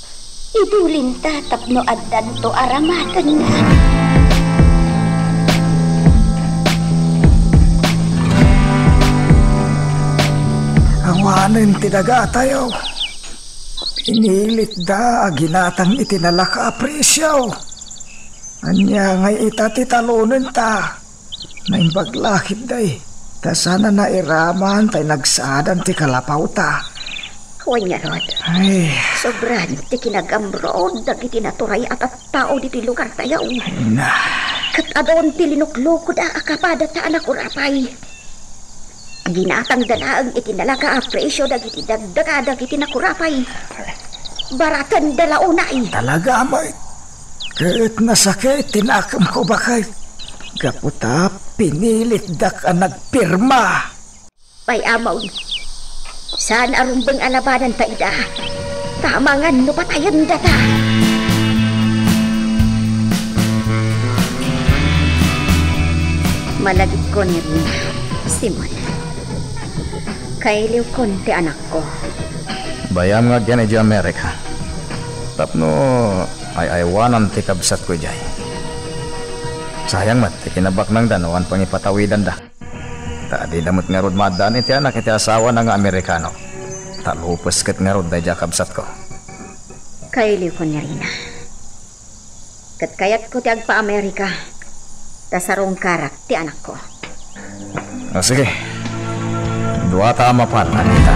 Idulinta tapno addanto aramatenna. Awanen ti dagatayo. Pinilitda a ginatang iti nalaka a presio. Ania ngay ita ti talonenta? Naimbag la ketdi, ta saan a nairaman tay nagsadan ti kalapawta. Wen ngarud, ay, sobran ti kinagamrod dagiti naturay a tattao ditoy lugartayo. Ay na. Ket adun ti linuklokoda a kapadata a nakurapay. Ginatangda laeng iti nalaka a presio dagiti dagdaga dagiti nakurapay. Baratenda la unay. Talaga met. Ket nasakit ti nakemko, baket. Gapu ta pinilitdak a nagpirma. Pay amon, saan a rumbeng a labananta ida. Tamangan no patayendata. Malagipko ni Rina, Simon. Kailiwkon ti anakko. Bayam nga agyan idiay Amerika. Tapno ay-aywanan ti kabsatko idiay. Sayang met ti kinabaknangda no awan pangipatawidanda. Ta dida met ngarud maaddaan iti anak iti asawana nga Amerikano. Ta lupes ket ngarud daydiay a kabsatko. Kailiwkon ni Rina. Ket kayatko ti agpa-Amerika, ta sarungkarak ti anakko. Ah, sige. Duata a mapan, Anita.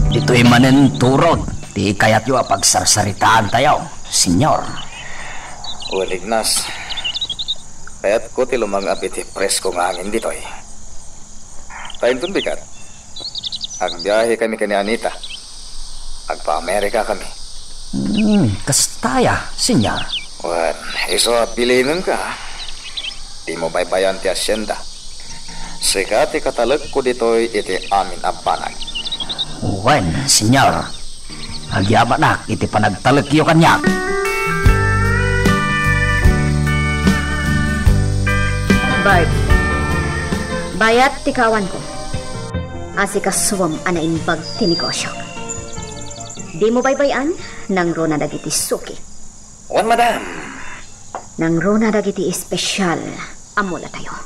Ditoy manen turod ti kayatyo a pagsarsaritaantayo, Senyor. Wen, Ignas, kayatko ti lumang-ap iti presko nga angin ditoy. Ta inton bigat, agbiahekami ken ni Anita. Agpa-Amerikakami. Hmm, kasta aya, Senyor. Wen, isu a bilinenka, dimo baybay-an ti asienda. Sika ti katalekko ditoy iti amin a banag. Wen, Senyor. Agyamanak iti panagtalekyo kaniak. Bart, bayat ti kawanko. Asikasuem a naimbag ti negosiok. Dimo baybay-an, nangruna dagiti suki. Wen, madam. Nangruna dagiti espesial a mulatayo.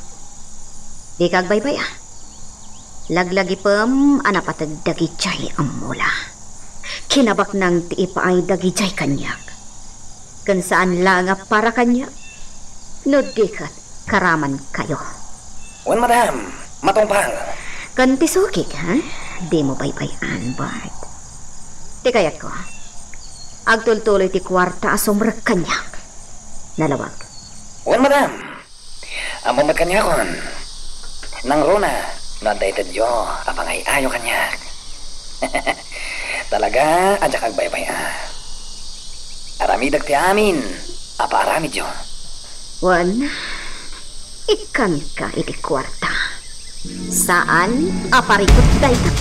Dika agbaybay-a. Laglagipem a napated dagidiay a mula. Kinabaknang ti ipaay dagidiay kaniak. Ken saan laeng a para kaniak, no di ket karamankayo. Wen, madam, matungpal. Ken ti sukik, ha? Dimo baybay-an, Bart. Ti kayatko, agtultuloy ti kuarta a sumrek kaniak. Nalawag. Wen, madam. Ammom met kaniakon. Nangruna no adda itedyo a pangay-ayo kaniak. Talaga a diak agbaybay-a. Aramidek ti amin a paaramidyo. Wen, ikkanka iti kuarta. Saan a parikut dayta.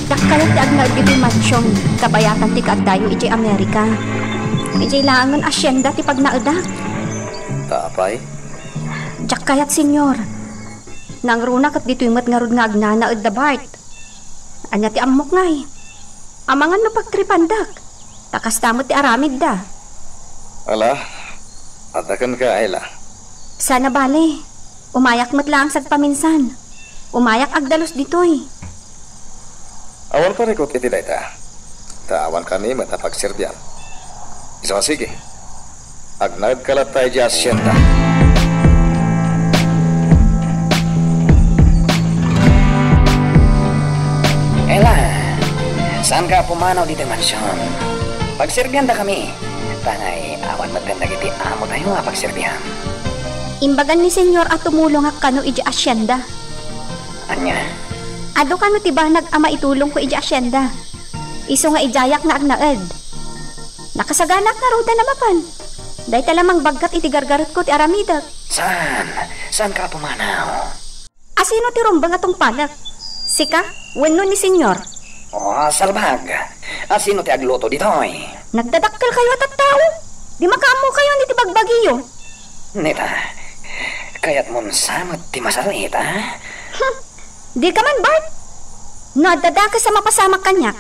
Diak kayat ti agnaed ditoy mansion, kabayatan ti kaaddayo idiay Amerika. Idiay laengen asienda ti pagnaedak. Apay? Diak kayat, Señor. Nangruna ket ditoy met ngarud nga agnanaed da Bart. Ania ti ammok ngay? Amangan no pagtripandak, ta kasta met ti aramidda. Ala, adda kenka, Ayla. Saan a bale, umayak met laeng sagpaminsan. Umayak agdalus ditoy. Awan parikut iti dayta, ta awan kami met a pagserbiam. Isu a sige. Agnaedka latta idiay asienda. Ela, saanka a pumanaw ditoy mansion. Pagserbiandakami. Tangay, awan met dagiti amotayo a pagserbiam. Imbagan ni Señor a tumulongak kano idiay asienda. Ania? Adu kano ti banag a maitulongko idiay asienda. Isu nga idiayak nga agnaed. Nakasaganaak ngaruden a mapan. Dayta la mangbaggat iti gargaretko ti aramidek. Saan? Saanka a pumanaw? Asino ti rumbeng a tungpalek? Sika wenno ni Señor? O, salbag. Asino ti agluto ditoy? Nagdadakkelkayo a tattao. Di makaammokayo iti bagbagiyo. Neta, kayatmon sa met ti masarit, a? Hmm. Dika man, Bart. No adda dakes a mapasamak kaniak,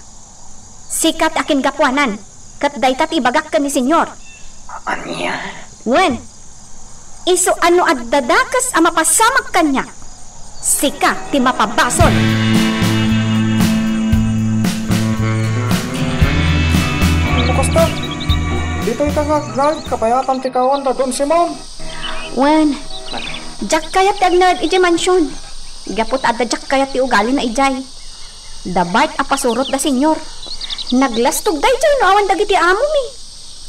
sika ti akingapuanan, ket dayta ti ibagak ken ni Señor. Ania? Wen, isu a no adda dakes a mapasamak kaniak, sika ti mapabasol. No kasta, ditoyka nga agnaed kabayatan ti kaawanda Don Simon. Wen, diak kayat ti agnaed idiay mansion. Gapu ta adda diak kayat ti ugalina idiay. Da Bart a pasurot da Señor. Naglastog daydiay no awan dagiti amomi.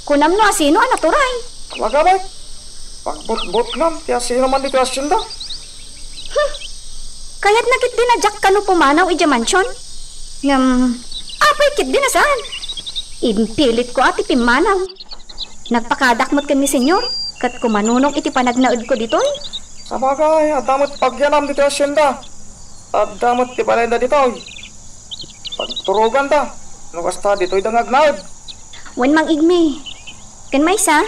Kunam no asino a naturay. Talaga, Bart? Pagbutbutngam ti asino man ditoy asienda? Hmm. Kayatna ketdi a diak kano pumanaw idiay mansion. Ngem, apay ketdi a saan? Impilitko a ti pimmanaw. Nagpakadak met ken ni Señor, ket kumanunong iti panagnaedko ditoy. Sabagay, adda met pagyanam ditoy asienda. Adda met ti balayda ditoy. Pagturoganta, no kasta ditoyda nga agnaed. Wen, Mang Igmi. Ken maysa,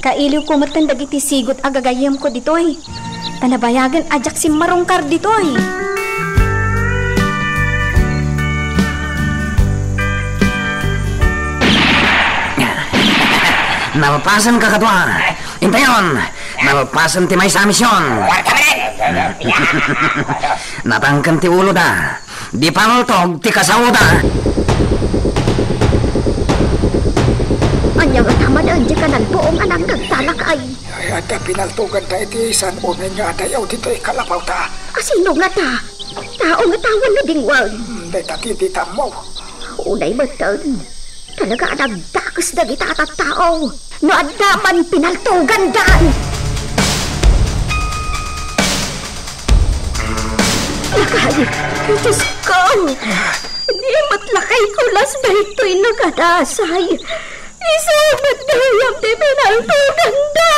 kailiwko metten dagiti sigut a gagayyemko ditoy. Ta nabayagen a diak simmarungkar ditoy. Napapasenka kadua. Intayon, napapasen ti maysa a mision. Natangken ti uloda. Di panultog ti kasaoda. Ania ngata manen ti kanalbuong a nangngegta, lakay? Ay, adda pinaltoganta iti saan unay nga adayo ditoy kalapawta. Asino ngata? Tao ngata wenno dingwang? Hmm, dayta ti dita ammo. Unay metten. Talaga a nagdakes dagita a tattao no adda man pinaltoganda. Lakay, Diyos ko! Di met lakay kulas daytoy nagadasay. Isu met gayam ti pinaltoganda.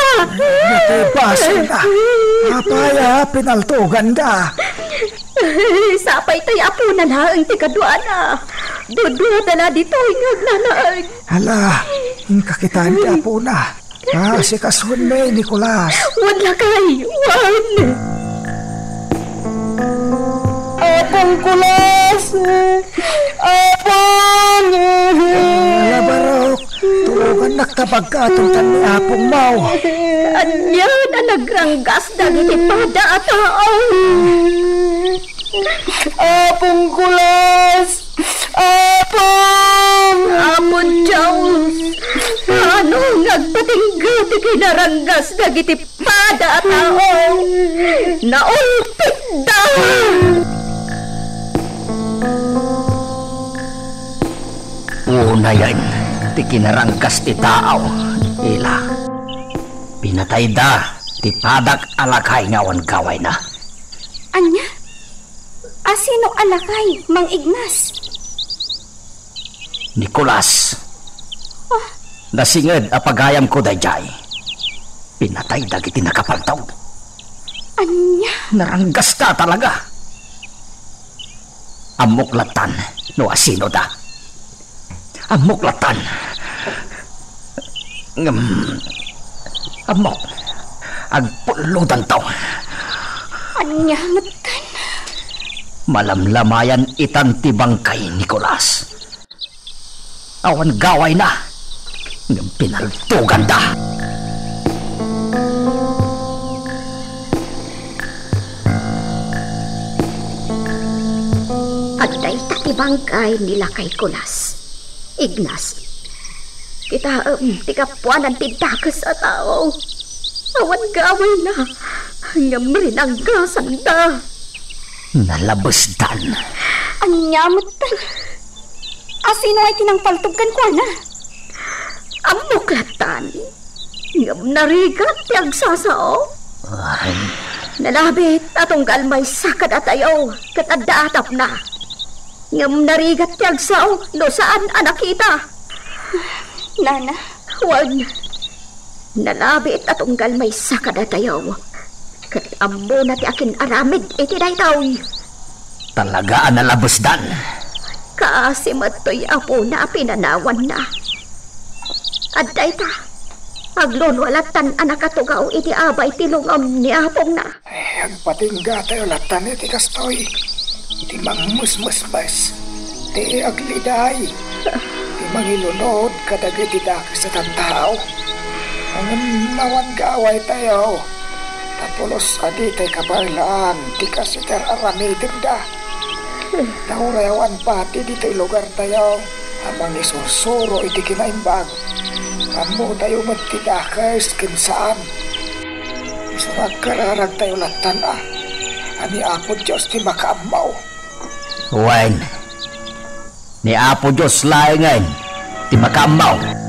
Iti basolda. Apay a pinaltoganda? Sapay tay apona laeng ti kaduana. Duduada la ditoy nga agnanaed. Hala, inka kitaen ti apona. Asikasuenmi, Nicolas. Wen lakay, wen. Apong Nicolas! Apong! Hala, baro. Naktabagka aton tan ni Apong Mao. Ania a nagranggas dagiti pada a tao? Apong Kulas! Apong! Apo Dios, ano nga agpatingga ti kinaranggas dagiti pada a tao? Naulpitda! Unayen ti kinaranggas ti tao, Ela. Pinatayda ti padak a lakay nga awan gawayna. Ania? Asino a lakay, Mang Ignas? Nicolas. Ah. Nasinged a pagayamko daydiay. Pinatay dagiti nakapaltaw. Ania? Naranggaska talaga. Ammok lattan no asinoda. Ammok lattan. Ngem, ammok, agpullodanto. Ania metten? Malamlamayan itan ti bangkay, Nicolas. Awan gawayna, ngem pinaltoganda. Adda ita ti bangkay ni Lakay Kulas. Ignas, kitaem ti gapuanan ti dakes a tao. Awan gawayna, ngem rinanggasanda. Nalabesdan. Ania metten? Asino ngay ti nangpaltog kenkuana? Ammok lattan. Ngem narigat ti agsasao. Ay. Nalabit a tunggal maysa kadatayo ket adda atapna. Ngem narigat ti agsao no saan a nakita. Nana. Wen, nalabit a tunggal maysa kadatayo. Ket ammona ti akin-aramid iti daytoy. Talaga a nalabesdan. Kaasi met toy apona a pinanawanna. Adda ita, aglulua lattan a nakatugaw iti abay ti lungom ni apongna. Eh, agpatinggatayo lattan iti kastoy. Ti mangmusmusmes, ti agliday, ti mangilunod kadagiti dakes a tattao. Ngem awan gawaytayo, ta pulos a ditay kabaelaan ti kas iti ar-aramidenda. Ta uray awan pati ditoy lugartayo a mangisursuro iti kinaimbag, ammotayo met ti dakes ken saan. Isu nga agkararagtayo lattan a, a ni Apo Dios ti makaammo. Wen, ni Apo Dios laengen ti makaammo.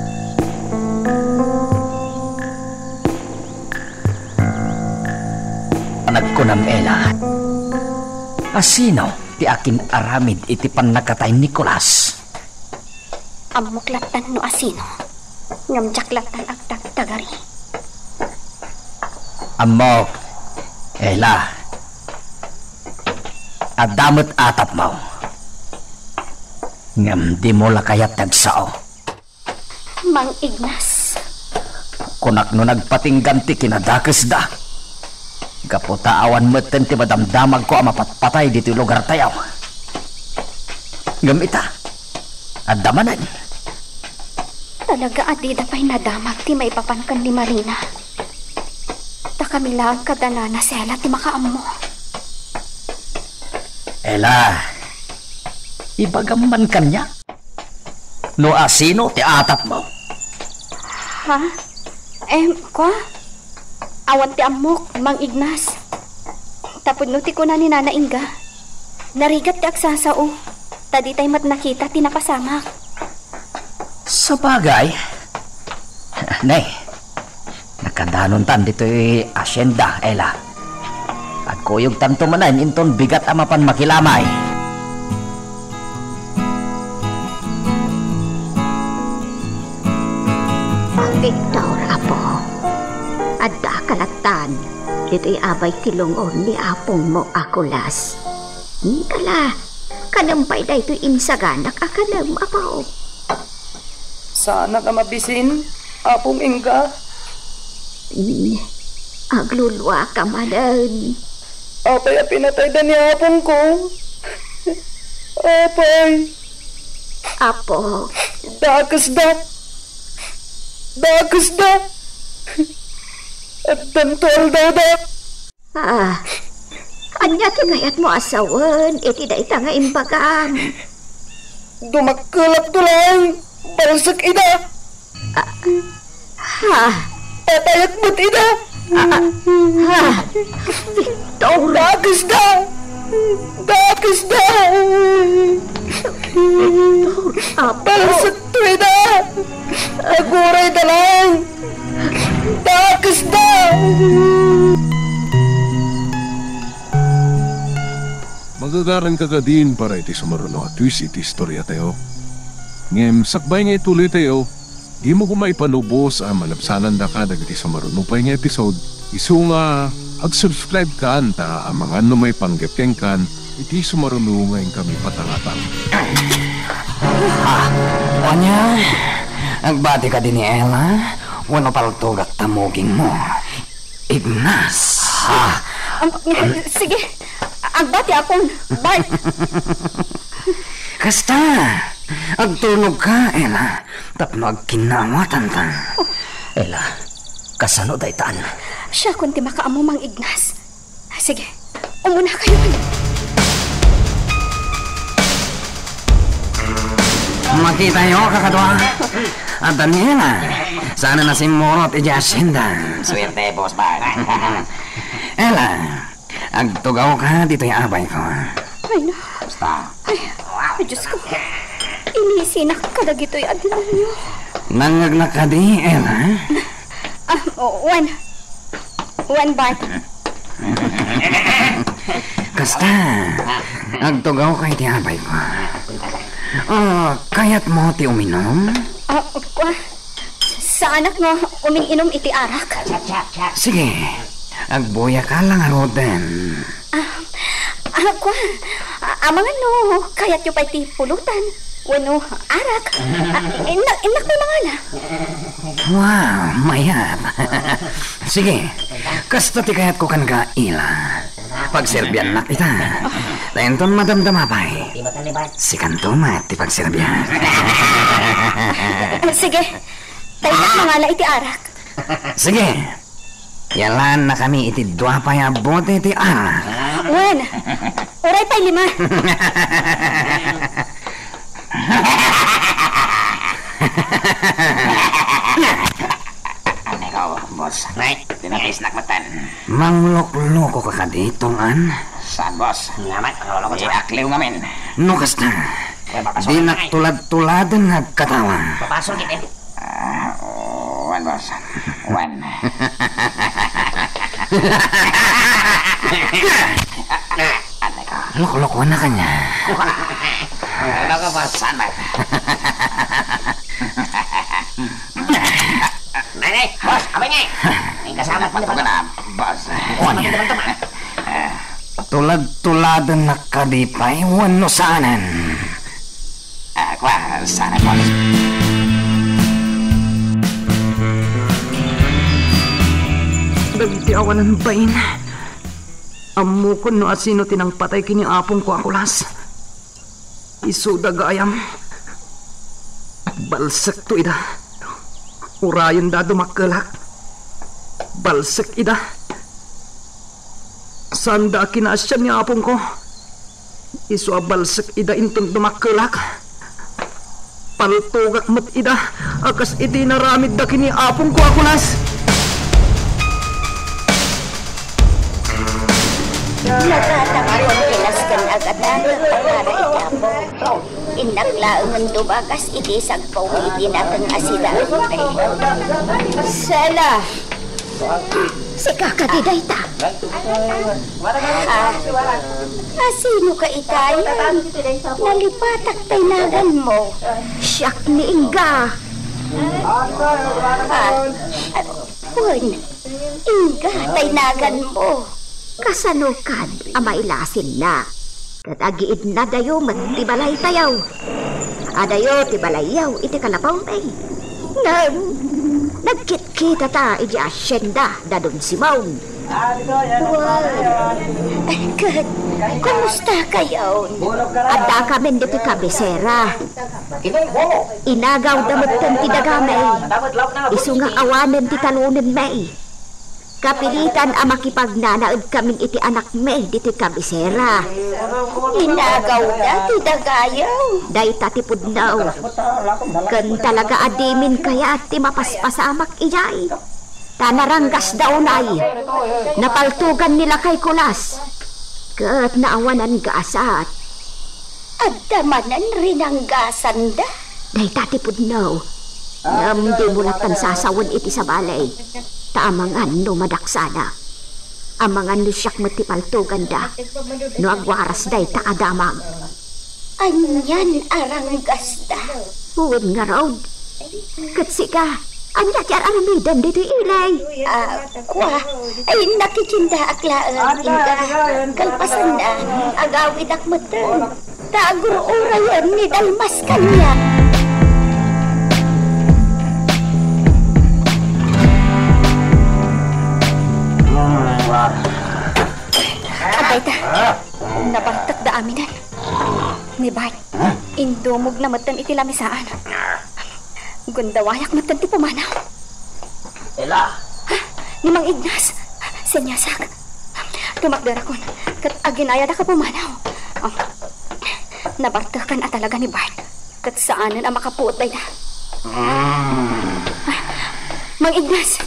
Nagkunam, Ela, asino ti akin-aramid iti pannakatay ni Nicolas? Ammok lattan no asino, ngem diak lattan agtagtagari. Ammok, Ela. Adda met atapmo. Ngem dimo la kayat ti agsao. Mang Ignas. Kunak no nagpatinggan ti kinadakesda. Gapu ta awan metten ti madamdamagko a mapatpatay ditoy lugartayo. Ngem ita, adda manen. Talaga a dida pay nadamag ti maipapan ken ni Marina. Ta kami laeng kada nana Sela ti makaammo. Ela, ibagam man kaniak no asino ti atapmo. Ha? Em, kwa? Awan ti ammok, Mang Ignas. Tapno ti kuna ni Nana Inga, narigat ti agsasao, ta ditay met nakita ti napasamak. Sabagay. Ne, nakadanontan ditoy asienda, Ela. Agkuyogtanto manen inton bigat a mapan makilamay. Victor, apo, adda ka lattan ditoy abay ti lungom ni apongmo a Kulas. Ingala, kanem pay daytoy insaganak a kanem, apo. Saanak a mabisin, Apong Inga? Hmm, agluluaka manen. Apay a pinatayda ni apongko? Apay? Apo. Dakesda. Dakesda. Addanto aldawda. Ah, ania ti kayatmo a sawen iti dayta nga imbagam? Dumakkelakto laeng, balsek ida. Ah, ha? Patayak met ida. Ah, ah, ha? Victor! Dakesda! Dakesda! Victor, apo. Balsekto ida! Agurayda laeng! Dakesda! Magagaranka kadin para iti sumaruno a twist iti istoriatayo. Ngem sakbay nga ituloytayo, dimo koma ipanubos a malabsanandaka dagiti sumaruno pay nga episode, isu nga ag-subscribe kan ta amangan no maipanggep kenkan iti sumaruno nga inkami patangatang. Ah, ania? Agbati kadi ni Ella? Wenno paltogak ta mugingmo? Ignas. Ha? Um, sige. Agbati akon, Bart. Kasta, agtulnogka, Ella, tapno agkinnaawatanta. Ella, kasano daytan? Siakon ti makaammo, Mang Ignas. Sige, umunakayo. Makitayo, kakadua. A Daniela, saan a nasimmurot idiay hacienda. Suerte, Boss Bart. Ella, agtugawka ditoy abayko. Ay, na. Basta. Ay, ay, Diyos ko. Inisinak kadagitoy a demonyo. Nangngegnak kadi, Ella? Ah, o, wen. Wen, Bart. Kasta, agtugawka iti abayko. Ah, kayatmo ti uminom? Ah, kua, saanak nga umin-inom iti arak. Sige, agbuyaka la ngaruden. Ah, ah, kua, a-, amangan no kayatyo pay ti pulutan wenno arak. Ah, innak, innak pay mangala. Wow, mayat. Sige, kasta ti kayatko kenka, Ella. Pagserbiannak ita. Ta inton madamdama pay, sikanto met ti pagserbian. Sige, ta innak mangala iti arak. Sige. Yalanna kami iti dua pay a bote ti arak. Wen, uray pay lima. Aneko, boss. Nay, tinaisnak matan. Mangloklokoka kadi, Tong-an? Saan, boss? Naman, mangloklokoka. Di akliw ngamin. No kasta, dinak tulad-tuladen nga agkatawa. Papasok, eh. Ah, wen, boss. Wen. Aneko. Loklokonak kaniak. Aneko, boss. Saan ba? Nay, nay, boss, abay nga. May kasama pa. Ano ka na, boss? Kuan. Tulad-tuladennak kadi pay wenno saanen? Ah, kua, saan, boss? Dagiti awanan bain, ammokon no asino ti nangpatay ken ni apongko a kulas. Isuda gayam. Balsekto ida. Urayenda a dumakkelak. Balsek ida. Saanda a kinaasian ni apongko. Isu a balsek ida inton dumakkelak. Paltogak met ida a kas iti inaramidda ken ni apongko a kulas. Nagatampon ti nasken a gatang a para iti Apo. Innak laengen dumagas iti sagpaw iti nateng a sidaenmi. Sela, sika kadi dayta? Ah, asino ka itay? Nalipatak tay naganmo. Siak ni Inga. Ah, wen, Inga tay naganmo. Kasano kad a mailasinna? Ket agiidnadayo met ti balaytayo. Adayo ti balayyo iti kalapawmi. Ngem nagkitkitata idiay asienda da Don Simon. Ket, kumusta kayon? Addakamin ditoy kabisera. Inagawda metten ti daga, May. Isu nga awanen ti talunen, May. Kapilitan a makipagnanaed kamin iti anak, May, ditoy kabisera. Inagawda ti dagayo. Dayta ti pudno. Ken talaga a dimin kayat ti mapaspasamak idiay. Ta naranggasda unay. Napaltogan ni lakay Kulas. Ket naawanan gasat. Adda manen rinanggasanda. Dayta ti pudno. Ngem dimo lattan sasawen iti sabali. Ta amangan no madaksana. Amangan no siak met ti paltoganda. No agwaras dayta a damag. Anian a ranggasda? Wen ngarud. Ket sika, ania ti ar-aramidem ditoy ili? Ah, kua, ay, nakitiendaak laeng, inga. Kalpasanna, agawidak metten. Ta agur-urayen ni Dalmas kaniak. Agayta, nabartekda aminen ni Bart. Indumogna metten iti lamisaan. Gundawayak metten ti pumanaw. Ela! Ha? Ni Mang Ignas! Seniasak! Tumakderakon, ket aginayadak a pumanaw. Oh. Nabartekan a talaga ni Bart, ket saanen a makapuot dayta. Mm. Mang Ignas!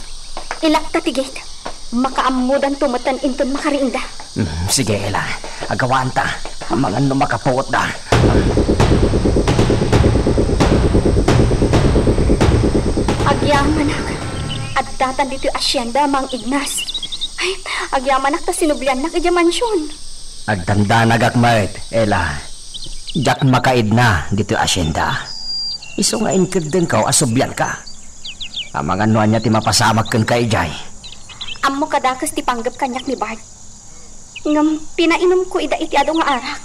Ilakta ti gate. Makaammodanto metten inton makariingda. Mm, sige, Ela. Agawanta. Amangan no makapuotda. Agyamanak. Addatan ditoy asienda, Mang Ignas. Ay, agyamanak ta sinubliannak idiay mansion. Agdandanagak met, Ela. Diak makaidna ditoy asienda. Isu nga inkeddengko a sublianka. Amangan no ania ti mapasamak kenka idiay. Ammok a dakes ti panggep kaniak ni Bart. Ngem pinainumko ida iti adu nga arak.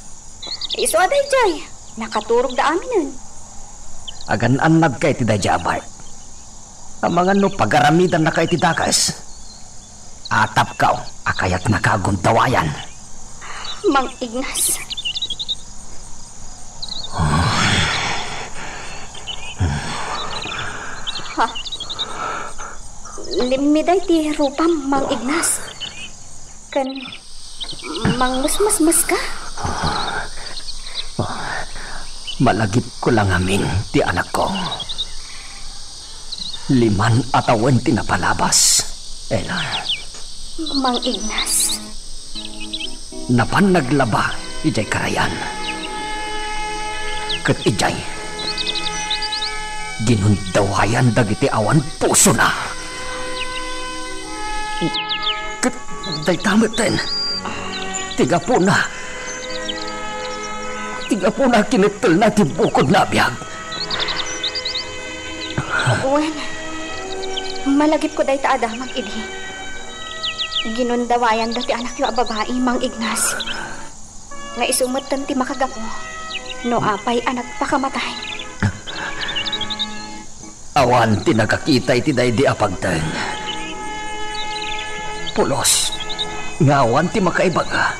Isu a daydiay, nakaturogda aminen. Agan-annabka iti daydiay a Bart. Amangan no pagaramidannaka iti dakes. Atapkaw a kayatnaka a gundawayan. Mang Ignas. Ha? Limmiday ti rupam, Mang Ignas. Ken mangmusmusmuska? Malagipko la ngamin ti anakko. Liman a tawen ti napalabas, Ela. Mang Ignas. Napan naglaba idiay karayan. Ket idiay, ginundawayan dagiti awan pusona. Ket dayta metten ti gapuna, ti gapuna a kinettelna ti bukodna a biag. Wen, malagipko dayta a damag idi. Ginundawayanda ti anakyo a babai, Mang Ignas. Nga isu metten ti makagapu no apay a nagpakamatay. Awan ti nakakita iti daydi a pagteng. Pulos nga awan ti makaibaga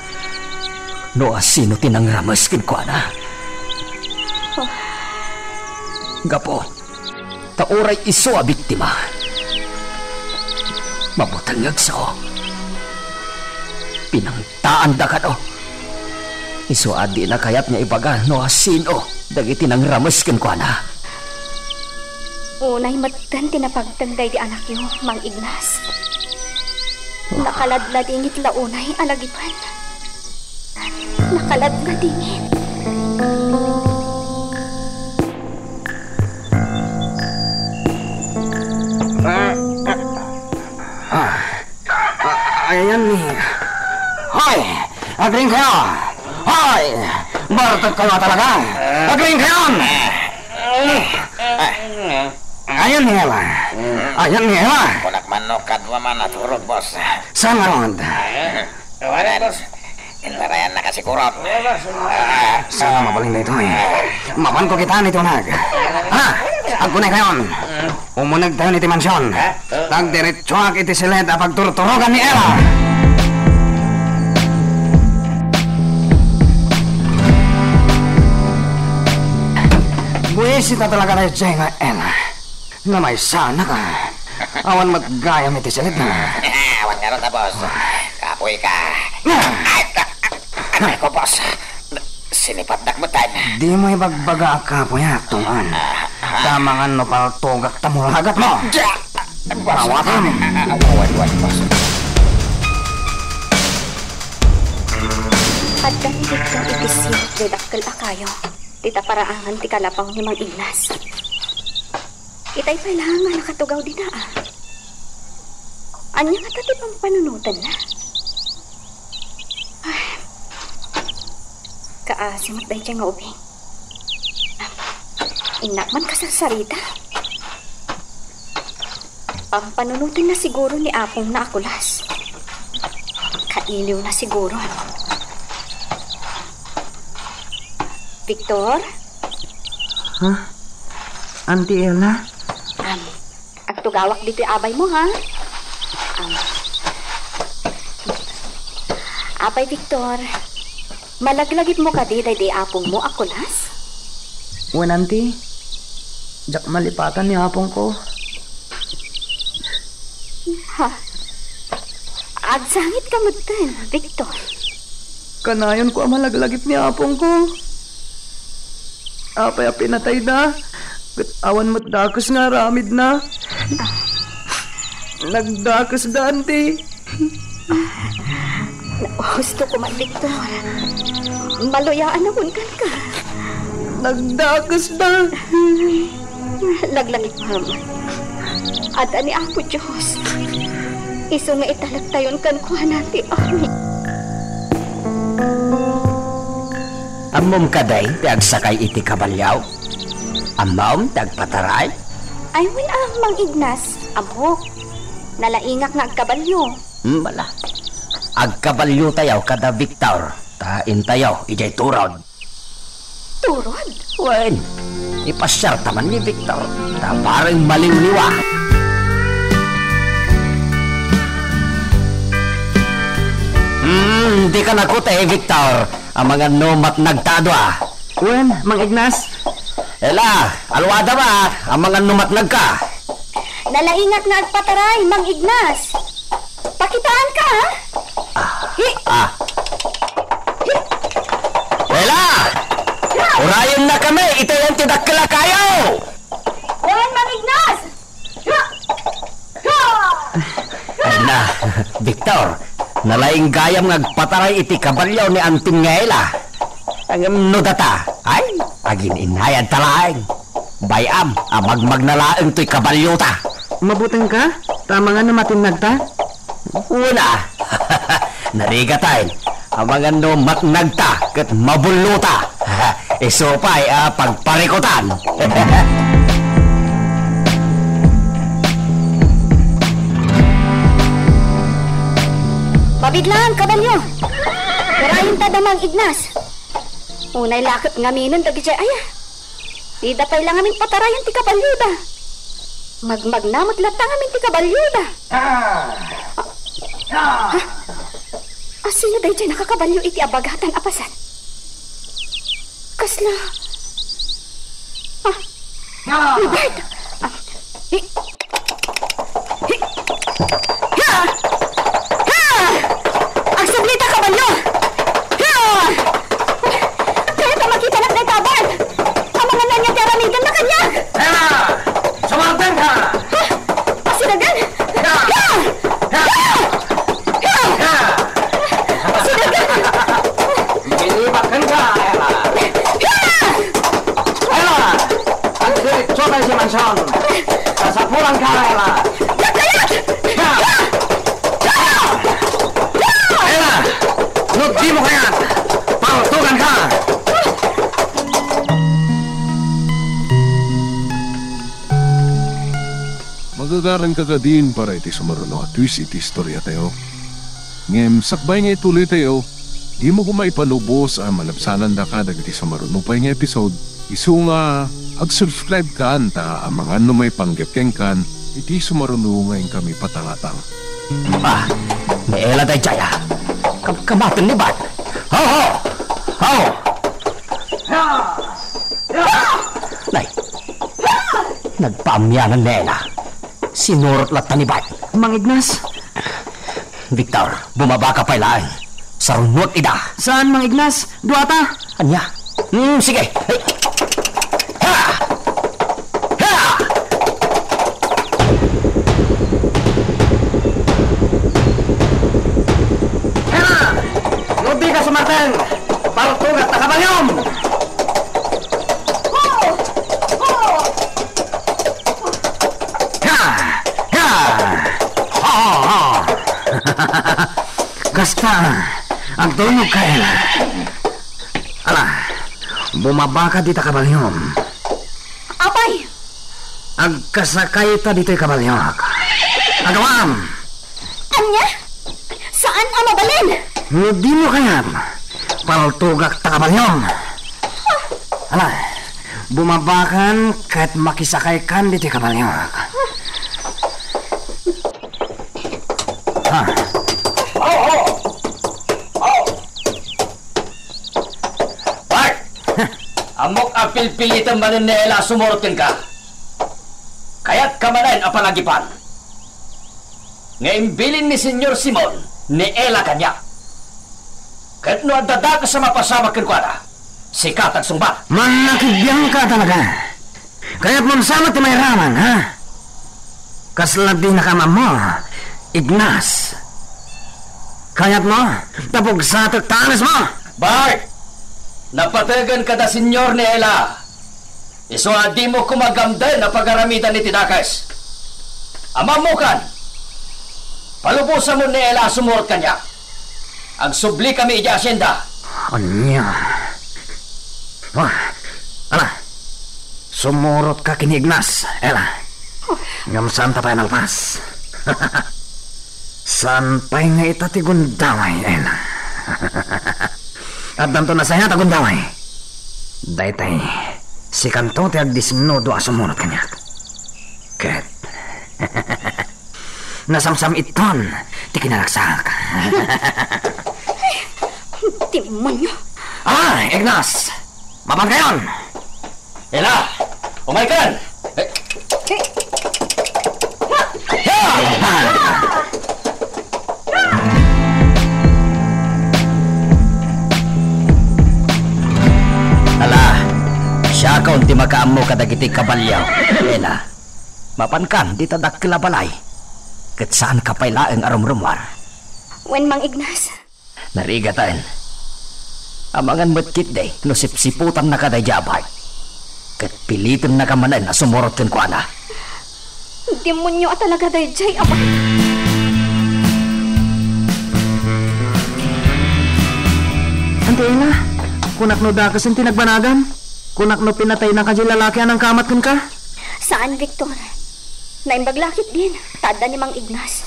no asino ti nangrames kenkuana. Oh. Gapu ta uray isu a biktima. Mabutengngegso. Pinangtaanda kano. Isu a dina kayat nga ibaga no asino dagiti nangrames kenkuana. Unay metten ti napagteng daydi anakyo, Mang Ignas. Nakaladladingit la unay a lagipen. Nakaladladingit. Ah, ah, ah, ayan ni. Hoy! Agriingkayo! Hoy! Bartek kayo talaga! Agriingkayon! Ayan ni Ela. Ayan ni Ela. Kunak man no kadwa man naturog, boss. Saan nga ron? Awanan, boss. Inlarayan na kasi kurot. Ah, sana mabalin na ito eh. Mapan ko kita ni Tunag. Ha? Agkunay kayon. Umuneg tayo iti mansyon. Tagdiretsuak iti siled a pagturturogan ni Ela. Isita talaga daydiay nga Ella. Namaysanak a. Awan met gayam iti silitna. Awan ngarud, boss. Kapoy ka. Ay, ta-, anak ko, boss. Sinipatdak met. Dimo ibagbaga a kapoyak, Tungan. Ta amangan no paltogak ta mulagatmo. Dia! Boss. Awatam. Awan, awan, boss. Adda ni Victor iti sirok ti dakkel a kayo. Ti taparaangan ti kalapaw ni Mang Ignas. Itay pay laeng nga nakatugaw dita, a. Ania ngata ti pampanunotenna? Ay. Kaasi met daydiay nga ubing. Innak man kasarsarita. Pampanunotenna siguro ni apongna a kulas. Kailiwna siguro. Victor? Ha? Auntie Ella? Am, agtugawak ditoy abaymo, ha? Am. Apay Victor, malaglagipmo kadi daydi apongmo a kulas? Wen, Auntie. Diak malipatan ni apongko. Ha? Agsangit ka metten, Victor. Kanayonko a malaglagip ni apongko. Apay a pinatayda, ket awan met dakes nga aramidna. Nagdakesda, Auntie. Husto koma, Victor. Maluyaan a kunkanka. Nagdakesda. Laglagipem. Adda ni Apo Dios. Isu nga italektayon kenkuana ti amin. Ammom kadi ti agsakay iti kabalio? Ammom ti agpataray? Ay, wen a, Mang Ignas, ammok. Nalaingak nga agkabalio. Hmm, bala. Agkabaliotayo kada Victor, ta intayo idiay turod. Turod? Wen, ipasiarta man ni Victor, ta bareng maliwliwa. Hmm, dika nakuti, Victor. Amangan no matnagta a dua. Wen, Mang Ignas. Ella, alwada ba? Amangan no matnagka. Nalaingak nga agpataray, Mang Ignas. Pakitaanka, ha? Ah, hi. Ah. Hi. Ella! Ya! Urayennakami, itayon ti dakkel a kayo! Wen, Mang Ignas! Ya! Ya! Ay na, Victor, nalaing gayam nga agpataray iti kabalio ni Antim nga Ella. Ngem no data, ay, agin-inayadta laeng. Bay-am a magmagna laeng toy kabaliota. Mabutengka? Ta amangan no matinnagta? Wen a. Narigataen. Amangan no matnagta ket mabullota. Isu pay a pagparikutan. Mabidlaang kabalio. Urayenta da Mang Ignas. Unay la ket ngaminen dagiti aya. Dida pay la ngamin patarayen ti kabalioda. Magmagna met latta ngamin ti kabalioda. Ah! Ah! Ha? Asino daydiay nakakabalio iti abagatan a paset? Kasla... Ah! Ah! Robert! Ah! Hi-, hi-, ha! Ha! Agsablita, kabalio! Ha! Kayat a makitanak dayta a bag! Amangan no ania ti aramidenna kaniak! Ha! Sumartenka! Ha! Asinagan! Ha! Ha! Ha! Ha! Ha! Asinagan! Ilibakenka, Ella! Ha! Ella! Agdiretso tayo si Mansion! Kasapulanka, Ella! Kakayat! Ha! Ha! Ha! Ella! No dimo kayat, paltuganka! Magagaranka kadin para iti sumaruno a twist iti istoriatayo. Ngem sakbay nga ituloytayo, dimo koma ipalubos a malabsanandaka dagiti sumaruno pay nga episode. Isu nga ag-subscribe kan ta amangan no maipanggep kenkan iti sumaruno nga inkami patangatang. Ah, ni Ella daydiay a. Kam-, kamaten ni Bat. Ho, ho! Ho! Nay, nagpaamianan ni Ella. Sinurot latta ni Bart. Mang Ignas. Victor, bumaba ka pay laeng. Sarunot ida. Saan, Mang Ignas? Duata. Ania? Hmm, sige. Hey. Ha! Ha! Ha! No di ka sumarteng, paltogak ta kabalyom! Ha! Ha! Ha! Ha! Kasta, agtulnog ka, Ella. Ala, bumaba ka dita kabalyom. Apay! Agkasakayta ditoy kabalyok. Agawam! Ania? Saan a mabalin? No dimo kayat, paltogak ta kabalyom. Ala, bumabakan ket makisakaykan ditoy kabalyok. Ha? Bart! Ammok a pilpilitem manen ni Ella a sumurot kenka. Kayatka manen a palagipan nga imbilin ni Señor Simon ni Ella kaniak. Ket no adda dakes a mapasamak kenkuana, sika ti agsungbat. Mannakibbiangka talaga. Kayatmon sa met ti mairaman, ha? Kasla dinaka maammo, Ignas. Kayatmo, ta pugsatek ta anesmo? Bart! Napategenka da Señor ni Ella. Isu a dimo koma gamden a pagaramidan iti dakes. Ammokan, palubosamon ni Ella a sumurot kaniak. Agsublikami idiay asienda. Ania? Ah, ala, sumurotka ken ni Ignas, Ella. Ngem saanta pay a nalpas. Saan pay nga ita ti gundaway, Ella? Addanto nasayaat a gundaway. Daytay, sikanto ti agdisnudo a sumurot kaniak. Ket nasamsam-itton ti kinaragsak. Demonyo! Ah, Ignas! Mapankayon! Ella! Umaykan! Eh. Eh. Ala, siakon ti makaammo kadagiti kabalio, Ella. Mapankan dita dakkel a balay, ket saanka pay laeng a rumrumuar. Wen, Mang Ignas. Narigaten. Amangan met ketdi no sipsiputannaka daydiay a Bart. Ket pilitennaka manen a sumurot kenkuana. Demonyo a talaga daydiay a Bart. Anti Ella, kunak no dakesen ti nagbanagam? Kunak no pinataynaka diay lalaki a nangkamat kenka? Saan, Victor. Naimbag la ketdin, ta adda ni Mang Ignas.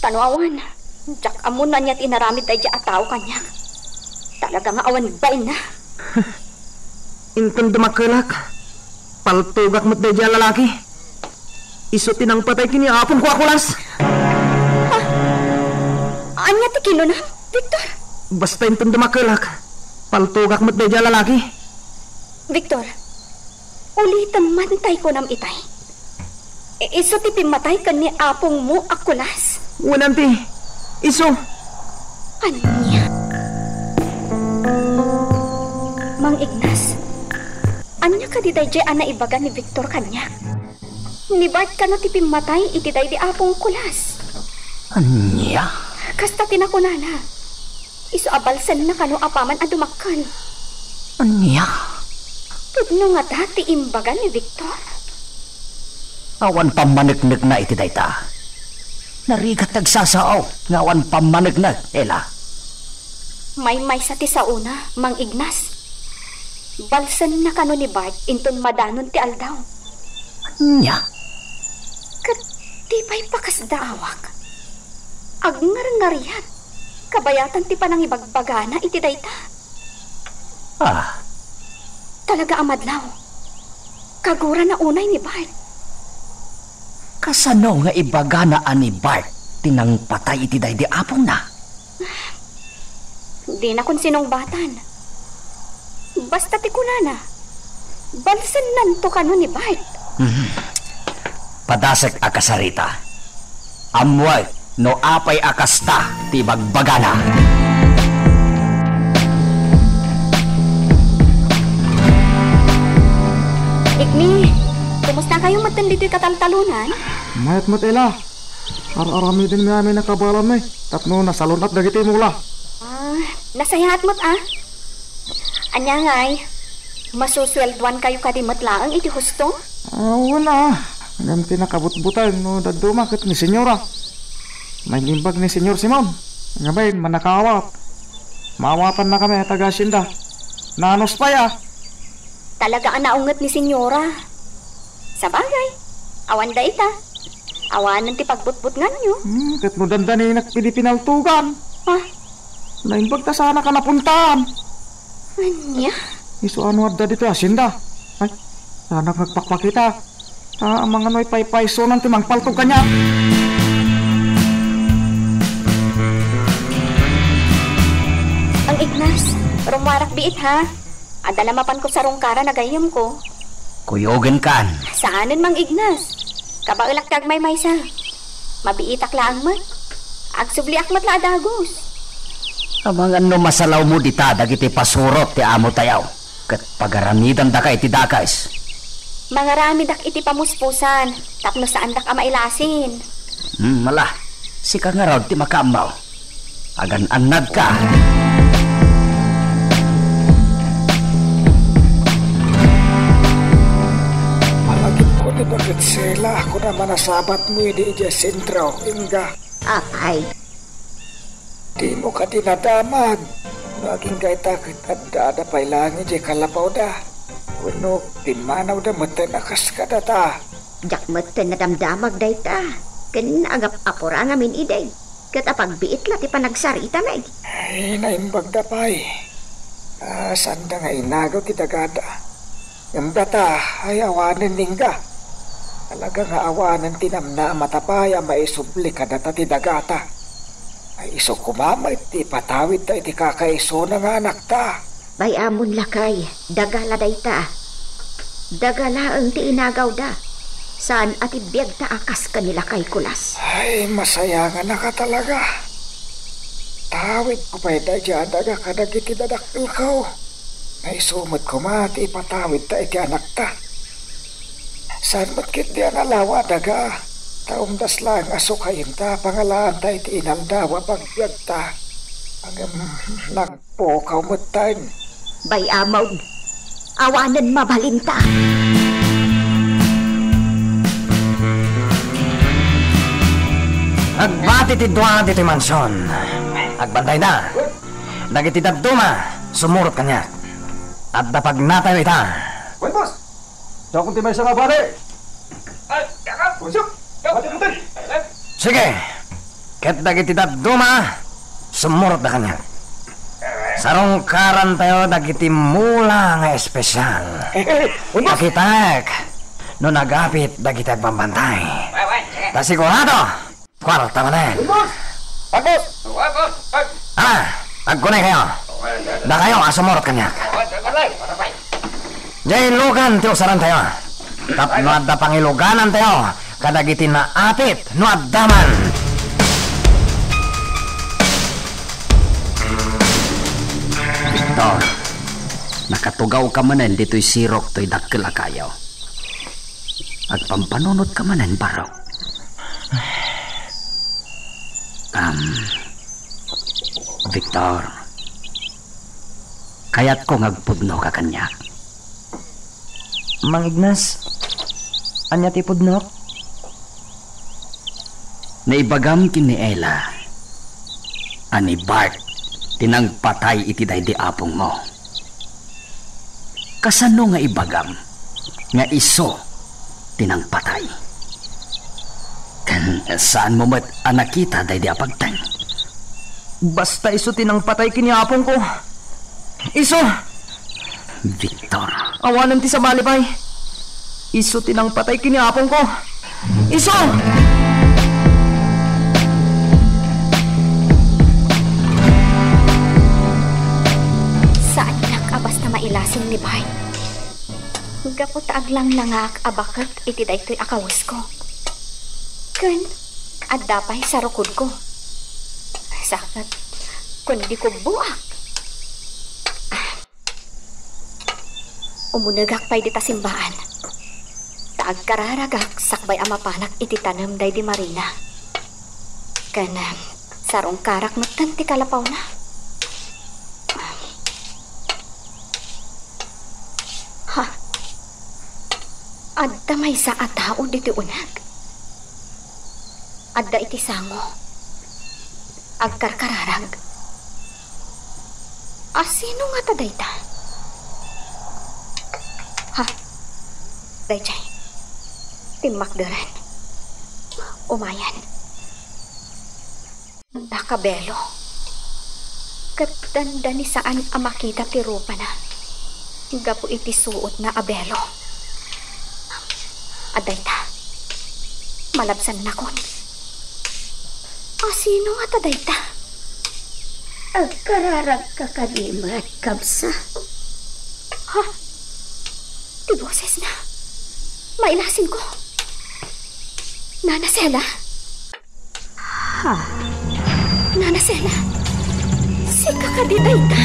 Ta no awan, diak ammo no ania ti inaramid daydiay a tao kaniak. Talaga nga awan bainna. Inton dumakkelak, paltogak met daydiay a lalaki. Isu ti nangpatay ken ni apongko a kulas. Ah, ania ti kinunam, Victor? Basta inton dumakkelak, paltogak met daydiay a lalaki. Victor, ulitem man tay kunam itay. I-, isu ti pimmatay ken ni apongmo a kulas? Wen, anti. Isu. Ania? Mang Ignas, ania kadi daydiay a naibaga ni Victor kaniak? Ni Bart kano ti pimmatay iti daydi apong kulas? Ania? Kasta ti nakunana. Isu a balsenna kano apaman a dumakkel. Ania? Pudno ngata ti imbaga ni Victor? Awan pammaneknekna iti dayta. Narigat ti agsasao nga awan pammaneknek, Ella. Maymaysa ti saona, Mang Ignas. Balsenna kano ni Bart inton madanon ti aldaw. Ania? Ket di pay pakasdaawak. Agngarngariat. Kabayatan ti panangibagbagana iti dayta. Ah. Talaga a madlaw. Kagurana unay ni Bart. Kasano nga ibagana a ni Bart ti nangpatay iti daydi apongna? Dinakon sinungbatan. Basta ti kunana, Balsennanto kano ni Bart. Mhm. Padasek a kasarita. Ammoek no apay a kasta ti ibagbagana. Igni, kumusta kayo metten ditoy kataltalonan? Mayat met, Ela. Ar-aramidenmi amin a kabaelanmi tapno nasalun-at dagiti mula. Ah, nasayaat met, a. Ania ngay, masusueldoankayo kadi met laeng iti husto? Ah, wen a. Ngem ti nakabutbuteng no dadduma ket ni Senyora. Nangimbag ni Senyor Simon. Ngamin, mannakaawat. Maawatannakami a taga-asienda. Nanos pay a. Talaga a naunget ni Senyora. Sabagay, awan dayta. Awanen ti pagbutbutnganyo. Hmm, ket no dandaninak idi pinaltugan. Ah. Naimbag ta sana ka napuntaan. Ania? Isu a no adda ditoy asienda. Ay, sanak nagpakpakita. Ah, amangan no ipaypaysonan ti mangpaltog kaniak. Mang Ignas, rummuarak biit, ha? Adda la mapanko sarungkaran a gayyemko. Kuyogenkan. Saanen, Mang Ignas. Kabaelak ti agmaymaysa. Mabiitak laeng met. Agsubliak met la a dagus. Amangan no masalawmo dita dagiti pasurot ti amotayo, ket pagaramidandaka iti dakes. Mangaramidak iti pamuspusan tapno saandak a mailasin. Hmm, mala, sika ngarud ti makaammo. Agan-annadka. Malagipko ni Bakit Sela, kuna manasabatmo idi idiay sentro, ingga. Apay? Dimo kadi nadamag no agingga ita ket addada pay laeng idiay kalapawda? Wenno pimmanawda metten a kas kadata? Diak metten nadamdamag dayta, ken agap-apura ngamin idi. Ket apagbiit la ti panagsaritanak. Ay, naimbagda pay. Ah, saanda nga inagaw ti dagada. Ngem data, ay awanen, ingga. Talaga nga awanen ti namnamata pay a maisubli kadata ti dagata. Ay isu koma met ti ipatawidda iti kakaisuna nga anakta. Bay-amon, lakay, daga la dayta. Daga laeng ti inagawda. Saan a ti biagta a kas ken ni lakay Kulas. Ay, masayanganaka talaga. Tawidko pay daydiay a daga kadagiti dadakkelko. Nga isu met koma ti ipatawidta iti anakta. Saan met ketdi a nalawa a daga, ta umdas laeng a sukayenta a pangalaanta iti inaldaw a pagbiagta. Ngem nagpukaw metten. Bay-amon, awanen mabalinta. Agbati ti dua ditoy mansion. Agbantayda. Dagiti dadduma, sumurot kaniak. Adda pagnatayo ita. Wen, boss! Dakon ti maysa nga bali. Ay, yakap! Bonsyo! Bati natin! Sige. Ket dagiti dadduma, sumurotda kaniak. Sarungkarantayo dagiti mula nga espesyal. Wen, boss! Pakitaek no nagapit dagiti agbambantay. Ta sigurado, Kwarta manen. Boss! Ay, boss! Ay, boss! Ay! Ah, agkunay kayo. Dakayo a sumurot kaniak. Diay ilugan ti usarantayo. Tapno adda pangiluganantayo kadagiti naapit no adda man. Victor, nakatugawka manen ditoy sirok toy dakkel a kayo. Agpampanunotka manen, barok. Am, Victor, kayatko nga agpudnoka kaniak. Mang Ignas, ania ti pudnok? Naibagam ken ni Ella a ni Bart ti nangpatay iti daydi apongmo. Kasano nga ibagam nga isu ti nangpatay? Ken saanmo met a nakita daydi a pagteng? Basta isu ti nangpatay ken ni apongko. Isu! Victor. Awanen ti sabali pay. Isu ti nangpatay ken ni apongko. Isu! Saannak a basta mailasin ni Bart. Gapu ta aglanglangak a baket iti daytoy a kawusko. Ken adda pay sarukodko. Sa ket, kundi kubboak. Ah. Umunegak pay dita simbaan. Ta agkararagak sakbay a mapanak iti tanem daydi Marina. Ken, ah, sarungkarak metten ti kalapawna. Ha? Adda maysa a tao ditoy uneg. Adda iti sango. Agkarkararag. A sino ngata dayta? Ha? Daydiay. Timmakderen. Umayen. Nakabelo. Ket dandani saan a makita ti rupana gapu iti suotna a belo. Adda ita. Malabsannakon. A sino ngata dayta? Agkararagka kadi met, kabsa? Ha? Ti bosesna. Mailasinko. Nana Sela? Ha? Nana Sela, sika kadi dayta?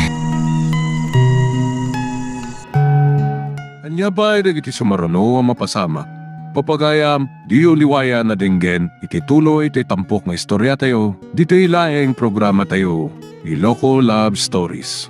Ania pay dagiti sumaruno a mapasamak? Papagayam, diyo liwayan a denggen iti tuloy ti tampok nga istoriatayo, ditoy laeng programatayo, Iloko Love Stories.